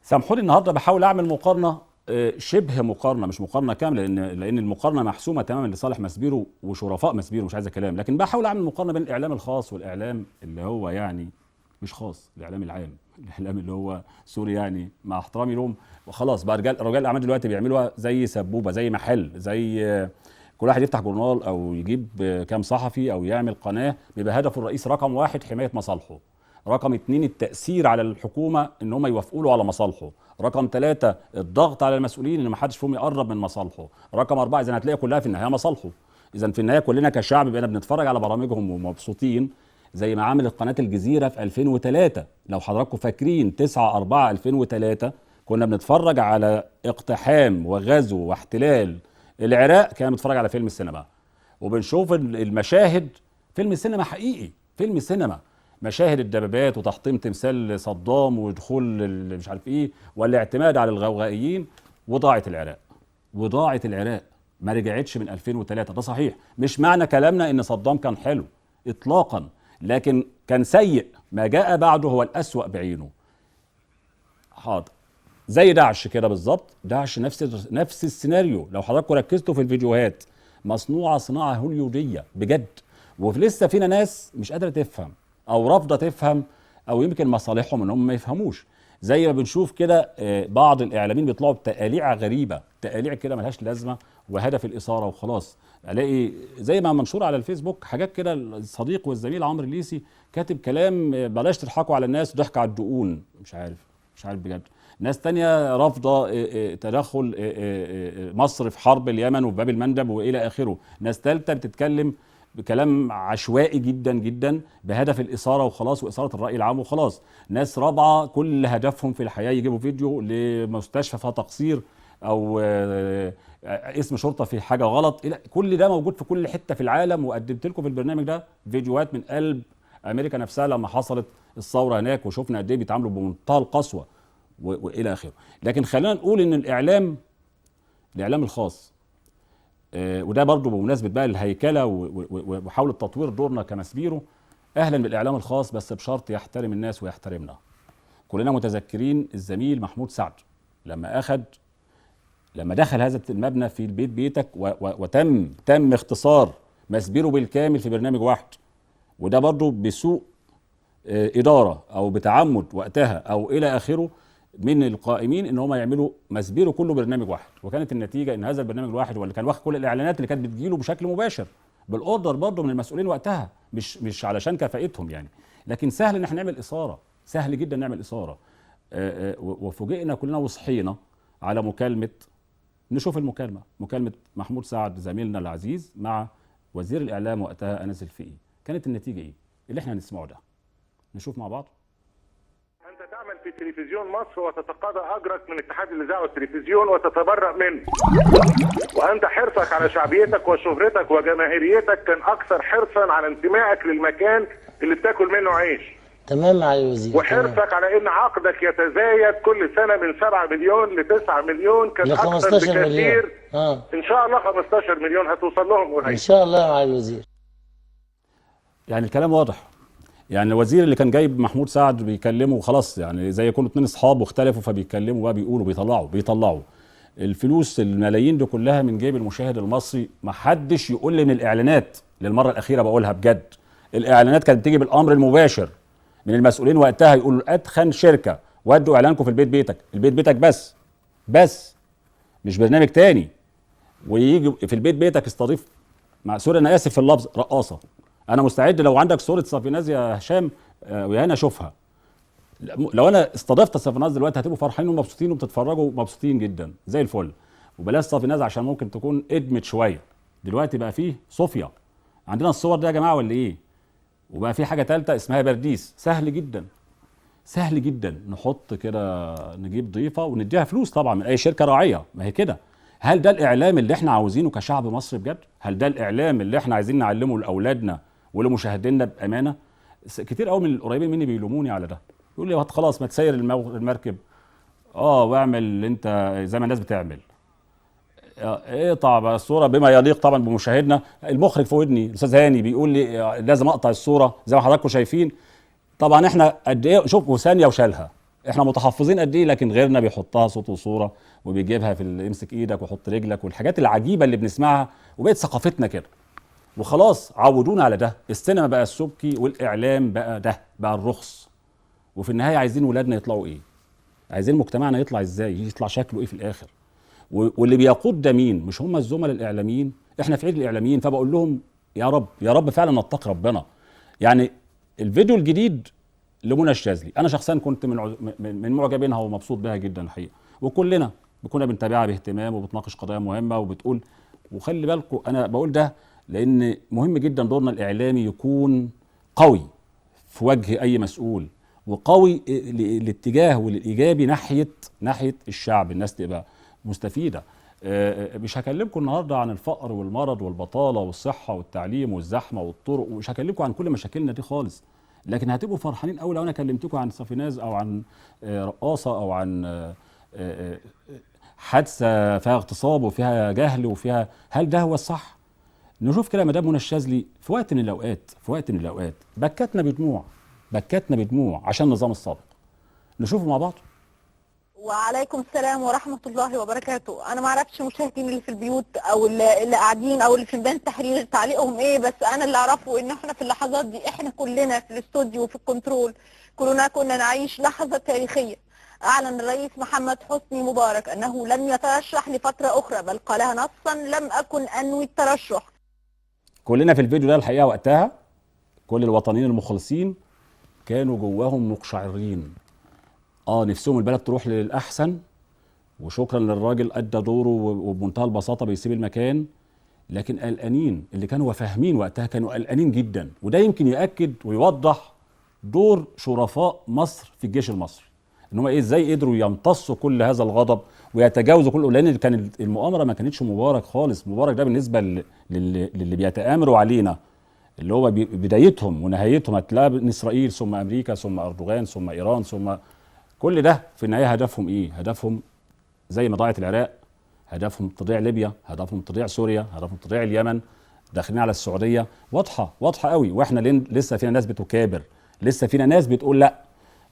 سامحوني النهارده بحاول اعمل مقارنة، شبه مقارنة، مش مقارنة كاملة لان المقارنة محسومة تماما لصالح ماسبيرو وشرفاء ماسبيرو، مش عايزه كلام، لكن بحاول اعمل مقارنة بين الاعلام الخاص والاعلام اللي هو يعني مش خاص، الاعلام العام، الاعلام اللي هو sorry يعني مع احترامي لهم، وخلاص بقى رجال الاعمال دلوقتي بيعملوها زي سبوبه، زي محل، زي كل واحد يفتح جورنال او يجيب كام صحفي او يعمل قناة، بيبقى هدفه الرئيسي رقم واحد حماية مصالحه، رقم 2 التاثير على الحكومة ان هم يوافقوا له على مصالحه، رقم 3 الضغط على المسؤولين ان ما حدش فيهم يقرب من مصالحه، رقم 4 اذا هتلاقي كلها في النهاية مصالحه. اذا في النهاية كلنا كشعب بقينا بنتفرج على برامجهم ومبسوطين، زي ما عملت قناة الجزيرة في 2003 لو حضراتكم فاكرين 9/4/2003 كنا بنتفرج على اقتحام وغزو واحتلال العراق، كنا بنتفرج على فيلم السينما وبنشوف المشاهد، فيلم السينما حقيقي، فيلم السينما، مشاهد الدبابات وتحطيم تمثال صدام ودخول مش عارف ايه والاعتماد على الغوغائيين، وضاعت العراق، وضاعت العراق ما رجعتش من 2003. ده صحيح، مش معنى كلامنا ان صدام كان حلو اطلاقا، لكن كان سيء، ما جاء بعده هو الأسوأ بعينه. حاضر، زي داعش كده بالظبط، داعش نفس السيناريو. لو حضراتكم ركزتوا في الفيديوهات مصنوعة صناعة هوليوديه بجد، ولسه فينا ناس مش قادرة تفهم او رافضه تفهم، او يمكن مصالحهم ان هم ما يفهموش. زي ما بنشوف كده بعض الاعلاميين بيطلعوا بتقاليع غريبة، تقاليع كده ملهاش لازمه وهدف الاثارة وخلاص. الاقي زي ما منشور على الفيسبوك حاجات كده، الصديق والزميل عمرو الليسي كاتب كلام بلاش تضحكوا على الناس، ضحك على الدقون، مش عارف بجد. ناس تانية رافضة تدخل مصر في حرب اليمن وفي باب المندب وإلى آخره. ناس تالتة بتتكلم بكلام عشوائي جدا جدا بهدف الإثارة وخلاص، وإثارة الرأي العام وخلاص. ناس رابعة كل هدفهم في الحياة يجيبوا فيديو لمستشفى فيها تقصير أو اسم شرطة في حاجة غلط. كل ده موجود في كل حتة في العالم، وقدمت لكم في البرنامج ده فيديوهات من قلب أمريكا نفسها لما حصلت الثورة هناك، وشفنا قد إيه بيتعاملوا بمنتهى القسوة والى اخره. لكن خلينا نقول ان الاعلام الخاص، وده برضو بمناسبة بقى الهيكله ومحاولة تطوير دورنا كماسبيرو، اهلا بالاعلام الخاص بس بشرط يحترم الناس ويحترمنا. كلنا متذكرين الزميل محمود سعد لما دخل هذا المبنى في البيت بيتك وتم اختصار ماسبيرو بالكامل في برنامج واحد، وده برضو بسوء ادارة او بتعمد وقتها او الى اخره من القائمين ان هم يعملوا ماسبيرو كله برنامج واحد. وكانت النتيجة ان هذا البرنامج الواحد هو اللي كان واخد كل الاعلانات اللي كانت بتجيله بشكل مباشر بال order برضه من المسؤولين وقتها، مش علشان كفاءتهم يعني، لكن سهل ان احنا نعمل اثاره، سهل جدا نعمل اثاره. وفوجئنا كلنا وصحينا على مكالمة، نشوف المكالمة، مكالمة محمود سعد زميلنا العزيز مع وزير الاعلام وقتها انس الفقي. كانت النتيجة ايه؟ اللي احنا هنسمعه ده، نشوف مع بعض. أنت تعمل في تلفزيون مصر وتتقاضى أجرك من اتحاد الإذاعة والتلفزيون وتتبرأ منه، وأنت حرصك على شعبيتك وشهرتك وجماهيريتك كان أكثر حرصا على انتمائك للمكان اللي بتاكل منه عيش. تمام يا الوزير. وحرصك على ان عقدك يتزايد كل سنة من 7 مليون ل 9 مليون كان اكثر بكثير. ان شاء الله 15 مليون هتوصل لهم قريب ان شاء الله يا معالي الوزير. يعني الكلام واضح، يعني الوزير اللي كان جايب محمود سعد بيكلمه وخلاص، يعني زي يكونوا اتنين اصحاب واختلفوا فبيتكلموا بقى، بيقولوا بيطلعوا الفلوس الملايين دي كلها من جيب المشاهد المصري. ما حدش يقول لي ان الاعلانات، للمرة الاخيرة بقولها بجد، الاعلانات كانت بتيجي بالامر المباشر من المسؤولين وقتها، يقولوا اتخن شركة ودوا اعلانكم في البيت بيتك، البيت بيتك بس مش برنامج تاني. ويجي في البيت بيتك استضيف، مع sorry انا اسف في اللفظ، رقاصه. انا مستعد لو عندك صوره صافيناز يا هشام ويا هنا اشوفها. لو انا استضفت صافيناز دلوقتي هتبقوا فرحانين ومبسوطين وبتتفرجوا مبسوطين جدا زي الفل. وبلاش صافيناز عشان ممكن تكون ادمت شوية. دلوقتي بقى فيه صوفيا. عندنا الصور دي يا جماعة ولا ايه؟ وبقى فيه حاجة ثالثة اسمها برديس. سهل جدا، سهل جدا نحط كده، نجيب ضيفه ونديها فلوس طبعا من اي شركة راعيه. ما هي كده. هل ده الاعلام اللي احنا عاوزينه كشعب مصري بجد؟ هل ده الاعلام اللي احنا عايزين نعلمه لاولادنا ولمشاهدينا بامانه؟ كتير قوي من القريبين مني بيلوموني على ده، يقول لي خلاص ما تسير المركب واعمل اللي انت زي ما الناس بتعمل، اقطع بقى الصورة بما يليق طبعا بمشاهدنا. المخرج في ودني الاستاذ هاني بيقول لي لازم اقطع الصورة زي ما حضراتكم شايفين. طبعا احنا قد ايه، شوفوا ثانية وشالها، احنا متحفظين قد ايه، لكن غيرنا بيحطها صوت وصوره وبيجيبها في امسك ايدك وحط رجلك والحاجات العجيبة اللي بنسمعها، وبقت ثقافتنا كده وخلاص. عودونا على ده. السينما بقى السبكي والاعلام بقى ده، بقى الرخص. وفي النهاية عايزين ولادنا يطلعوا ايه؟ عايزين مجتمعنا يطلع ازاي؟ يطلع شكله ايه في الاخر؟ واللي بيقود ده مين؟ مش هم الزملاء الاعلاميين؟ احنا في عيد الاعلاميين، فبقول لهم يا رب يا رب فعلا نتقي ربنا. يعني الفيديو الجديد لمنى الشاذلي، انا شخصيا كنت من معجبينها ومبسوط بها جدا الحقيقة، وكلنا كنا بنتابعها باهتمام وبتناقش قضايا مهمة وبتقول. وخلي بالكم انا بقول ده لان مهم جدا دورنا الاعلامي يكون قوي في وجه اي مسؤول، وقوي الاتجاه والايجابي ناحية الشعب، الناس تبقى مستفيدة. مش هكلمكم النهارده عن الفقر والمرض والبطالة والصحة والتعليم والزحمه والطرق، ومش هكلمكم عن كل مشاكلنا دي خالص، لكن هتبقوا فرحانين قوي لو انا كلمتكم عن صافيناز او عن رقاصه او عن حادثه فيها اغتصاب وفيها جهل وفيها. هل ده هو الصح؟ نشوف كده مدام منى الشاذلي في وقت من الاوقات، في وقت من الاوقات بكتنا بدموع، بكتنا بدموع عشان النظام السابق. نشوفه مع بعض. وعليكم السلام ورحمة الله وبركاته. أنا ما أعرفش مشاهدين اللي في البيوت أو اللي قاعدين أو اللي في ميدان التحرير تعليقهم إيه، بس أنا اللي أعرفه إن إحنا في اللحظات دي، إحنا كلنا في الاستوديو وفي الكنترول كلنا كنا نعيش لحظة تاريخية. أعلن الرئيس محمد حسني مبارك أنه لم يترشح لفترة أخرى، بل قالها نصا: لم أكن أنوي الترشح. كلنا في الفيديو ده الحقيقة وقتها كل الوطنيين المخلصين كانوا جواهم مقشعرين، نفسهم البلد تروح للأحسن، وشكرا للراجل أدى دوره وبمنتهى البساطة بيسيب المكان. لكن قلقانين، اللي كانوا فاهمين وقتها كانوا قلقانين جدا. وده يمكن يأكد ويوضح دور شرفاء مصر في الجيش المصري، ان هم ازاي قدروا يمتصوا كل هذا الغضب ويتجاوزوا كله، لان كان المؤامرة ما كانتش مبارك خالص. مبارك ده بالنسبة للي بيتآمروا علينا، اللي هو بدايتهم ونهايتهم هتلاقي من اسرائيل ثم امريكا ثم اردوغان ثم ايران ثم كل ده، في النهاية هدفهم ايه؟ هدفهم زي ما ضاعت العراق، هدفهم تضيع ليبيا، هدفهم تضيع سوريا، هدفهم تضيع اليمن، داخلين على السعودية. واضحة، واضحة قوي. واحنا لسه فينا ناس بتكابر، لسه فينا ناس بتقول لا.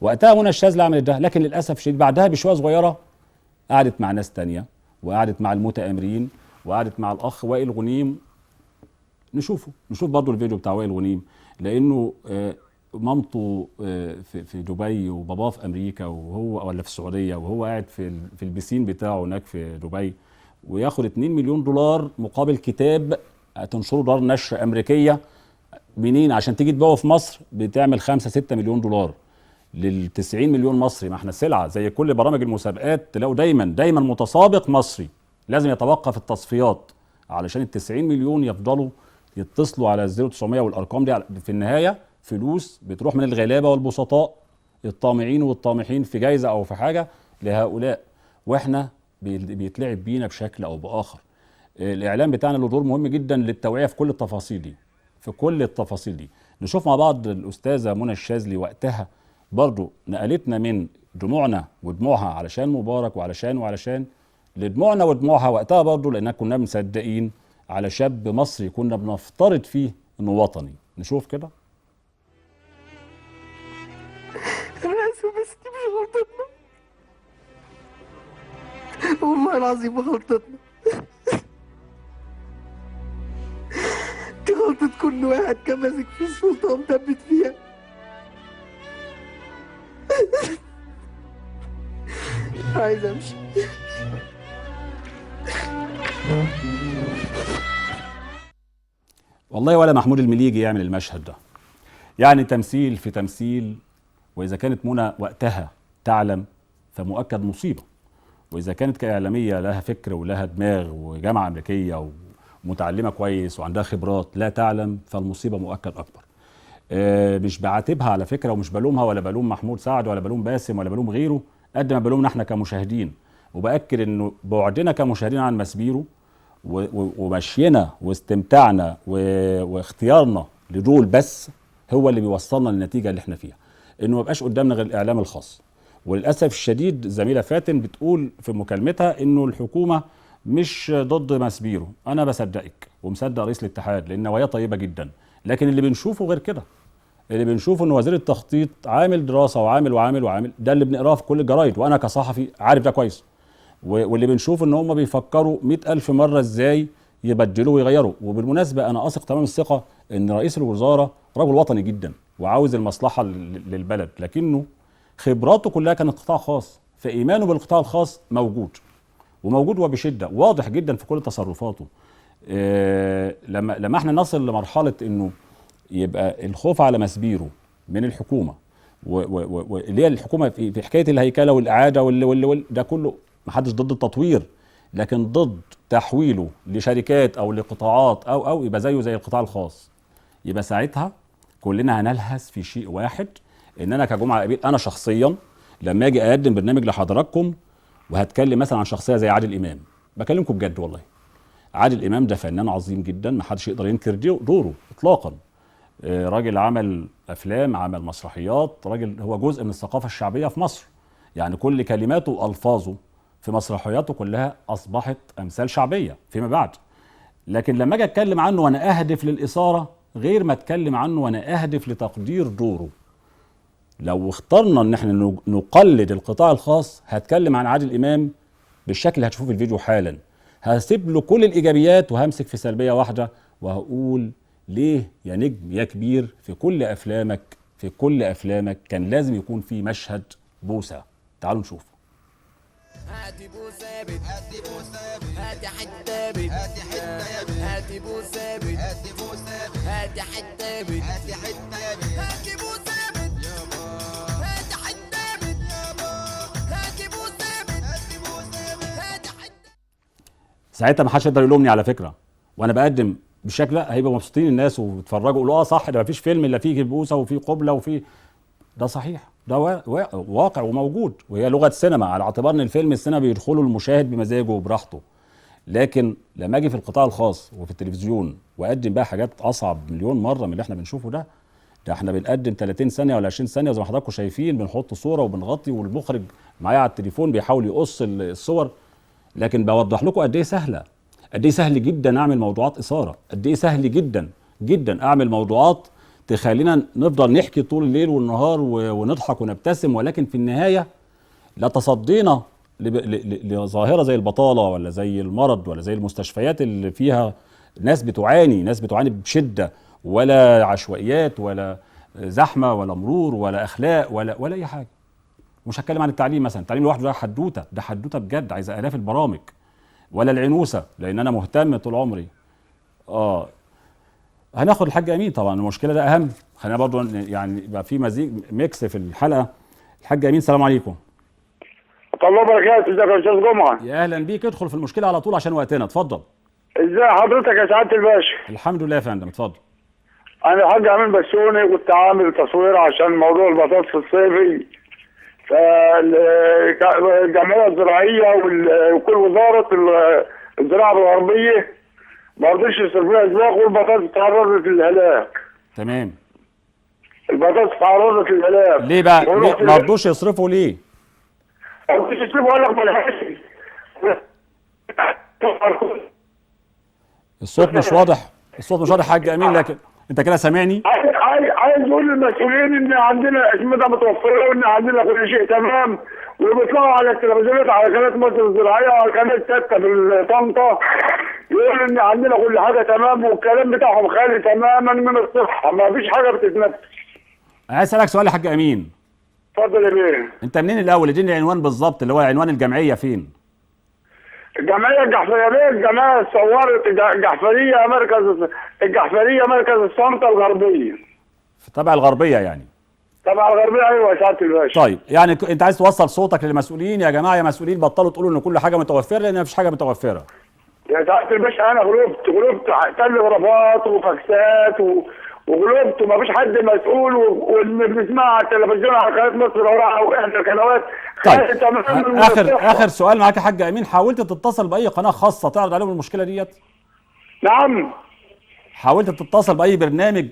وقتها منى الشاذلي عملت ده، لكن للاسف الشديد بعدها بشوية صغيرة قعدت مع ناس تانية، وقعدت مع المتآمرين، وقعدت مع الاخ وائل غنيم. نشوفه، نشوف برضه الفيديو بتاع وائل غنيم، لانه مامته في دبي وباباه في امريكا، وهو ولا في السعودية، وهو قاعد في البسين بتاعه هناك في دبي، وياخد 2 مليون دولار مقابل كتاب تنشره دار نشر امريكية. منين؟ عشان تيجي تبيعه في مصر بتعمل 5 6 مليون دولار لل 90 مليون مصري. ما احنا سلعه زي كل برامج المسابقات، تلاقوا دايما دايما متسابق مصري لازم يتوقف التصفيات علشان ال 90 مليون يفضلوا يتصلوا على 0900 والارقام دي. في النهاية فلوس بتروح من الغلابة والبسطاء الطامعين والطامحين في جايزة او في حاجة لهؤلاء، واحنا بيتلعب بينا بشكل او باخر. الاعلام بتاعنا له دور مهم جدا للتوعية في كل التفاصيل دي، في كل التفاصيل دي. نشوف مع بعض الاستاذة منى الشاذلي وقتها برضو نقلتنا من دموعنا ودموعها علشان مبارك وعلشان وعلشان لدموعنا ودموعها وقتها برضو، لأننا كنا مصدقين على شاب مصري كنا بنفترض فيه انه وطني. نشوف كده. انا اسف بس دي مش غلطتنا، والله العظيم غلطتنا، دي غلطة كل من واحد كان ماسك في السلطة ومثبت فيها. عايز امشي. والله ولا محمود المليجي يعمل المشهد ده، يعني تمثيل في تمثيل. وإذا كانت منى وقتها تعلم فمؤكد مصيبة، وإذا كانت كإعلامية لها فكر ولها دماغ وجامعة أمريكية ومتعلمة كويس وعندها خبرات لا تعلم فالمصيبة مؤكد أكبر. مش بعاتبها على فكرة، ومش بلومها ولا بلوم محمود سعد ولا بلوم باسم ولا بلوم غيره، قد ما بلومنا احنا كمشاهدين. وبأكد إنه بعدنا كمشاهدين عن ماسبيرو ومشينا واستمتاعنا واختيارنا لدول بس هو اللي بيوصلنا للنتيجة اللي احنا فيها، انه ما بقاش قدامنا غير الاعلام الخاص. وللاسف الشديد زميله فاتن بتقول في مكالمتها انه الحكومة مش ضد ماسبيرو. انا بصدقك ومصدق رئيس الاتحاد لان نواياه طيبة جدا، لكن اللي بنشوفه غير كده. اللي بنشوفه ان وزير التخطيط عامل دراسة وعامل وعامل وعامل، ده اللي بنقراه في كل الجرايد وانا كصحفي عارف ده كويس. واللي بنشوفه ان هم بيفكروا 100,000 مرة ازاي يبدلوا ويغيروا. وبالمناسبة انا اثق تمام الثقة ان رئيس الوزارة رجل وطني جدا وعاوز المصلحة للبلد، لكنه خبراته كلها كانت قطاع خاص، فايمانه بالقطاع الخاص موجود وموجود وبشدة، واضح جدا في كل تصرفاته. لما احنا نصل لمرحلة انه يبقى الخوف على ماسبيرو من الحكومة واللي هي الحكومة في حكاية الهيكله والاعاده واللي ده كله، ما حدش ضد التطوير، لكن ضد تحويله لشركات او لقطاعات او يبقى زيه زي القطاع الخاص. يبقى ساعتها كلنا هنلهث في شيء واحد، ان انا كجمعه قبيل انا شخصيا لما اجي اقدم برنامج لحضراتكم وهتكلم مثلا عن شخصية زي عادل امام، بكلمكم بجد والله، عادل امام ده فنان عظيم جدا، ما حدش يقدر ينكر دوره اطلاقا. راجل عمل افلام، عمل مسرحيات، راجل هو جزء من الثقافة الشعبية في مصر، يعني كل كلماته والفاظه في مسرحياته كلها اصبحت امثال شعبية فيما بعد. لكن لما اجي اتكلم عنه وانا اهدف للاثاره غير ما اتكلم عنه وانا اهدف لتقدير دوره. لو اخترنا ان احنا نقلد القطاع الخاص هتكلم عن عادل امام بالشكل اللي هتشوفوه في الفيديو حالا، هسيب له كل الايجابيات وهمسك في سلبية واحدة وهقول ليه يا نجم يا كبير في كل افلامك، في كل افلامك كان لازم يكون في مشهد بوسه. تعالوا نشوف. هاتي بوسه بت، هاتي بوسه بت، هاتي حتة بت، هاتي حتة يا بت، هاتي بوسه بت، هاتي بوسه بت، هاتي حتة بت، هاتي حتة يا بت، هاتي بوسه بت يابا، هاتي حتة بت يابا، هاتي بوسه بت، هاتي بوسه بت، هاتي حتة. ساعتها ما حدش يقدر يلومني على فكرة وانا بقدم بالشكل ده، هيبقوا مبسوطين الناس وبيتفرجوا يقولوا اه صح، ده ما فيش فيلم الا فيه بوسه وفيه قبله وفيه، ده صحيح، ده واقع وموجود، وهي لغة سينما على اعتبار ان الفيلم السينما بيدخله المشاهد بمزاجه وبراحته. لكن لما اجي في القطاع الخاص وفي التلفزيون واقدم بقى حاجات اصعب مليون مرة من اللي احنا بنشوفه ده، ده احنا بنقدم 30 ثانية ولا 20 ثانية زي ما حضراتكم شايفين، بنحط صوره وبنغطي والمخرج معايا على التليفون بيحاول يقص الصور. لكن بوضح لكم قد ايه سهلة، قد ايه سهل جدا اعمل موضوعات اثاره، قد ايه سهل جدا جدا اعمل موضوعات تخلينا نفضل نحكي طول الليل والنهار ونضحك ونبتسم، ولكن في النهاية لا تصدينا لظاهره زي البطالة ولا زي المرض ولا زي المستشفيات اللي فيها ناس بتعاني، ناس بتعاني بشده، ولا عشوائيات ولا زحمة ولا مرور ولا اخلاق ولا اي حاجة. مش هتكلم عن التعليم مثلا، التعليم لوحده ده حدوتة، ده حدوتة بجد عايزه الاف البرامج، ولا العنوسه لان انا مهتم طول عمري. هناخد الحاج امين طبعا، المشكلة ده اهم، خلينا برضو يعني يبقى في مزيج mix في الحلقة. الحاج امين السلام عليكم. الله وبركاته، ازيك يا استاذ جمعه؟ يا اهلا بيك، ادخل في المشكلة على طول عشان وقتنا، اتفضل. ازي حضرتك يا سعادة الباشا؟ الحمد لله يا فندم، اتفضل. انا الحاج امين بسيوني، كنت عامل تصوير عشان موضوع البطاطس الصيفي، فالجمعيه الزراعية وكل وزارة الزراعة الغربية ما رضيش يصرف لها اسباق، والبطاطس تعرضت للهلاك. تمام. البطاطس تعرضت للهلاك. ليه بقى؟ ليه ما رضوش يصرفوا ليه؟ ما رضوش يصرفوا، قال لك ما لحقش. الصوت مش واضح، الصوت مش واضح يا حاج امين، لكن انت كده سامعني؟ عايز اقول للمسؤولين ان عندنا اسمده متوفرة وان عندنا كل شيء تمام، وبيطلعوا على التلفزيونات على قناة مصر الزراعية وعلى قناة 6 في طنطا يقولوا ان عندنا كل حاجة تمام، والكلام بتاعهم خالي تماما من الصحة، ما فيش حاجة بتتنفذ. انا عايز اسالك سؤال يا حاج امين. اتفضل يا بيه. انت منين الاول؟ اديني العنوان بالظبط اللي هو عنوان الجمعية فين؟ الجمعية الجحفريه بيه، الجمعية صورت الجحفريه مركز الجحفريه مركز الصمته الغربية. في تبع الغربية يعني. تبع الغربية ايوه يا سعادة الباشا. طيب يعني انت عايز توصل صوتك للمسؤولين، يا جماعة يا مسؤولين بطلوا تقولوا ان كل حاجة متوفرة لان مفيش حاجة متوفرة. يا سعادة الباشا انا غلبت تلغرافات وفاكسات وغلبت ومفيش حد مسؤول، واللي بنسمعها على التلفزيون على قناة مصر او احدى القنوات. طيب اخر سؤال معاك يا حاج امين، حاولت تتصل باي قناة خاصة تعرض عليهم المشكلة ديت؟ نعم. حاولت تتصل باي برنامج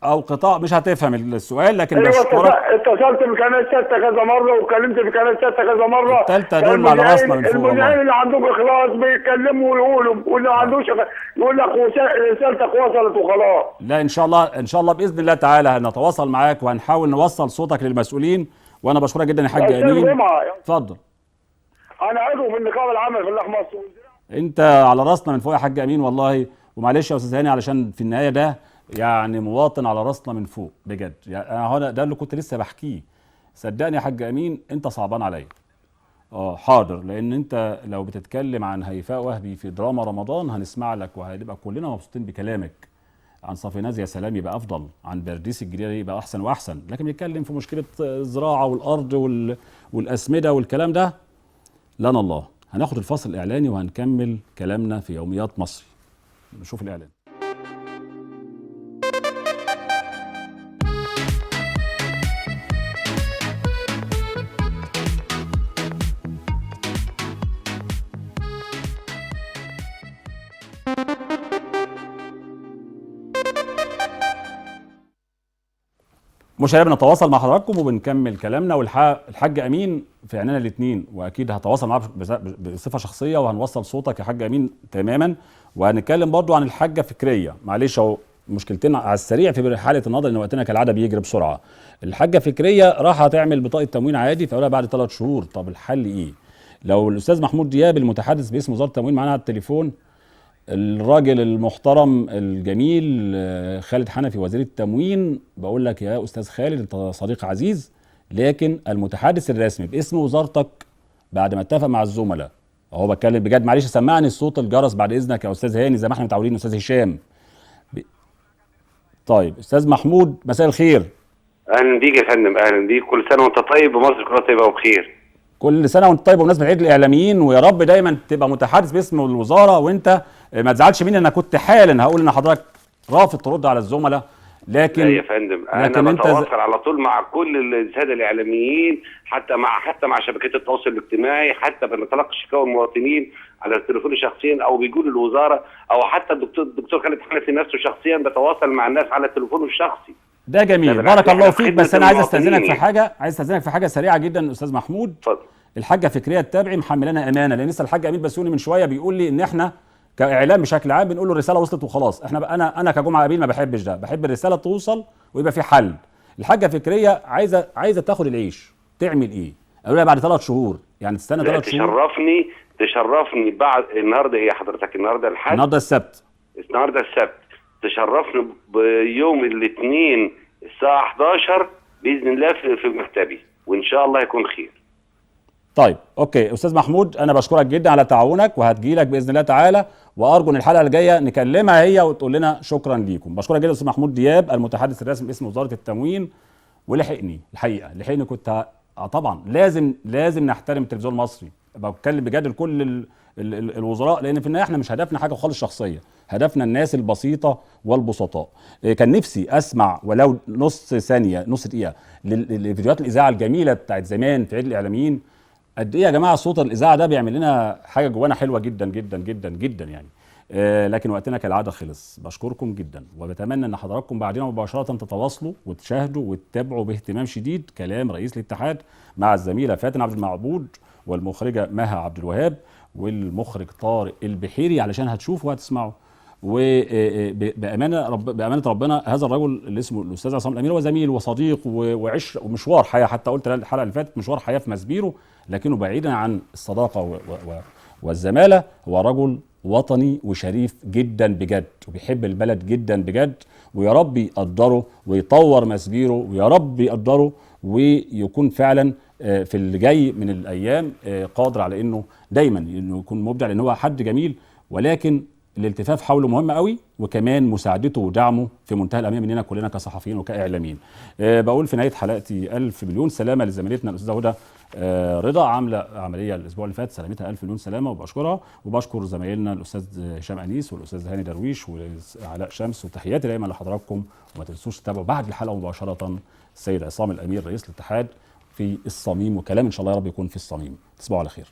او قطاع؟ مش هتفهم السؤال لكن أيوة بشكرك. اتصلت بقناه 6 كذا مرة وكلمت بقناه 6 كذا مرة. الثالثة دول على راسنا من فوق. المذيعين اللي عندهم اخلاص بيتكلموا ويقولوا، واللي ما عندوش يقول لك رسالتك وصلت وخلاص. لا ان شاء الله، ان شاء الله باذن الله تعالى هنتواصل معاك وهنحاول نوصل صوتك للمسؤولين، وانا بشكرك جدا يا حاج امين. اتفضل. انا عضو في النقابة العامة لفلاح مصر. انت على راسنا من فوق يا حاج امين والله، ومعلش يا استاذ هاني علشان في النهاية ده يعني مواطن على راسنا من فوق بجد، يعني انا هنا ده اللي كنت لسه بحكيه. صدقني يا حاج امين انت صعبان عليا. حاضر، لان انت لو بتتكلم عن هيفاء وهبي في دراما رمضان هنسمع لك وهنبقى كلنا مبسوطين بكلامك. عن صافيناز يا سلام يبقى افضل، عن برديس الجديدة يبقى احسن واحسن، لكن بنتكلم في مشكلة الزراعة والارض والاسمده والكلام ده لنا الله. هناخد الفاصل الاعلاني وهنكمل كلامنا في يوميات مصري. نشوف الاعلان. مشاهدينا بنتواصل مع حضراتكم وبنكمل كلامنا، والحاج امين في عيننا الاثنين، واكيد هتواصل معاه بصفة شخصية وهنوصل صوتك يا حاج امين تماما. وهنتكلم برضو عن الحاجة فكرية، معلش اهو مشكلتين على السريع في حاله النظر ان وقتنا كالعادة بيجري بسرعة. الحاجة فكرية راح تعمل بطاقة تموين عادي فقالها بعد 3 شهور، طب الحل ايه؟ لو الاستاذ محمود دياب المتحدث باسم وزارة التموين معانا على التليفون، الراجل المحترم الجميل خالد حنفي وزير التموين، بقول لك يا استاذ خالد انت صديق عزيز، لكن المتحدث الرسمي باسم وزارتك بعد ما اتفق مع الزملاء، اهو بتكلم بجد، معلش سمعني صوت الجرس بعد اذنك يا استاذ هاني زي ما احنا متعودين استاذ هشام. طيب استاذ محمود مساء الخير. اهلا بيك يا فندم، اهلا بيك، كل سنة وانت طيب ومصر كلها طيبة وبخير. كل سنة وانت طيب بمناسبة عيد الاعلاميين، ويا رب دايما تبقى متحدث باسم الوزارة، وانت ما تزعلش مني انا كنت حالا هقول ان حضرتك رافض ترد على الزملاء، لكن لا يا فندم انا بتواصل على طول مع كل السادة الاعلاميين، حتى مع شبكات التواصل الاجتماعي، حتى بنتلقى شكاوى المواطنين على التليفون شخصيا او بيجوا للوزارة، او حتى الدكتور خالد حنفي نفسه شخصيا بتواصل مع الناس على تليفونه الشخصي. ده جميل، بارك الله فيك. بس انا عايز استاذنك في حاجة، عايز استاذنك في حاجة سريعة جدا استاذ محمود. اتفضل. الحاجة فكرية التابعي محملانا امانه، لان لسه الحاج امين بسيوني من شوية بيقول لي ان احنا كاعلام بشكل عام بنقول له الرسالة وصلت وخلاص. احنا انا كجمعه قبيل ما بحبش ده، بحب الرسالة توصل ويبقى في حل. الحاجة فكرية عايزه تاخد العيش، تعمل ايه؟ قالوا لها بعد 3 شهور، يعني تستنى 3 شهور. تشرفني بعد النهارده ايه حضرتك؟ النهارده الحد، النهارده السبت، النهارده السبت، تشرفني بيوم الاثنين الساعة 11 باذن الله في مكتبي، وان شاء الله يكون خير. طيب okay استاذ محمود، انا بشكرك جدا على تعاونك، وهتجيلك باذن الله تعالى، وارجو ان الحلقة الجاية نكلمها هي وتقول لنا شكرا ليكم. بشكرك جدا استاذ محمود دياب المتحدث الرسمي باسم وزارة التموين، ولحقني الحقيقة، لحقني كنت طبعا لازم نحترم التلفزيون المصري، بتكلم بجد لكل الوزراء، لان في النهاية احنا مش هدفنا حاجة خالص شخصية، هدفنا الناس البسيطة والبسطاء. كان نفسي اسمع ولو نص ثانية نص دقيقة لفيديوهات الاذاعة الجميلة بتاعت زمان في عيد الاعلاميين. قد ايه يا جماعة صوت الاذاعة ده بيعمل لنا حاجة جوانا حلوة جدا جدا جدا جدا يعني. لكن وقتنا كالعادة خلص. بشكركم جدا، وبتمنى ان حضراتكم بعدنا مباشرة تتواصلوا وتشاهدوا وتتابعوا باهتمام شديد كلام رئيس الاتحاد مع الزميلة فاتن عبد المعبود والمخرجه مها عبد الوهاب والمخرج طارق البحيري، علشان هتشوفوا وهتسمعوا. وبامانه بامانه ربنا هذا الرجل اللي اسمه الاستاذ عصام الامير هو زميل وصديق وعش ومشوار حياة، حتى قلت الحلقة اللي فاتت مشوار حياة في ماسبيرو، لكنه بعيدا عن الصداقة والزماله هو رجل وطني وشريف جدا بجد، وبيحب البلد جدا بجد، ويا رب يقدره ويطور ماسبيرو، ويا رب يقدره ويكون فعلا في اللي جاي من الايام قادر على انه دايما انه يكون مبدع، لان هو حد جميل، ولكن الالتفاف حوله مهم قوي، وكمان مساعدته ودعمه في منتهى الاهمية مننا كلنا كصحفيين وكاعلاميين. بقول في نهاية حلقتي 1000 مليون سلامه لزميلتنا الاستاذة هدى رضا، عامله عملية الاسبوع اللي فات، سلامتها 1000 مليون سلامه وبشكرها، وبشكر زمايلنا الاستاذ هشام انيس والاستاذ هاني درويش وعلاء شمس، وتحياتي دايما لحضراتكم، وما تنسوش تتابعوا بعد الحلقة مباشرة السيد عصام الامير رئيس الاتحاد في الصميم، وكلام ان شاء الله يا رب يكون في الصميم. تصبحوا على خير.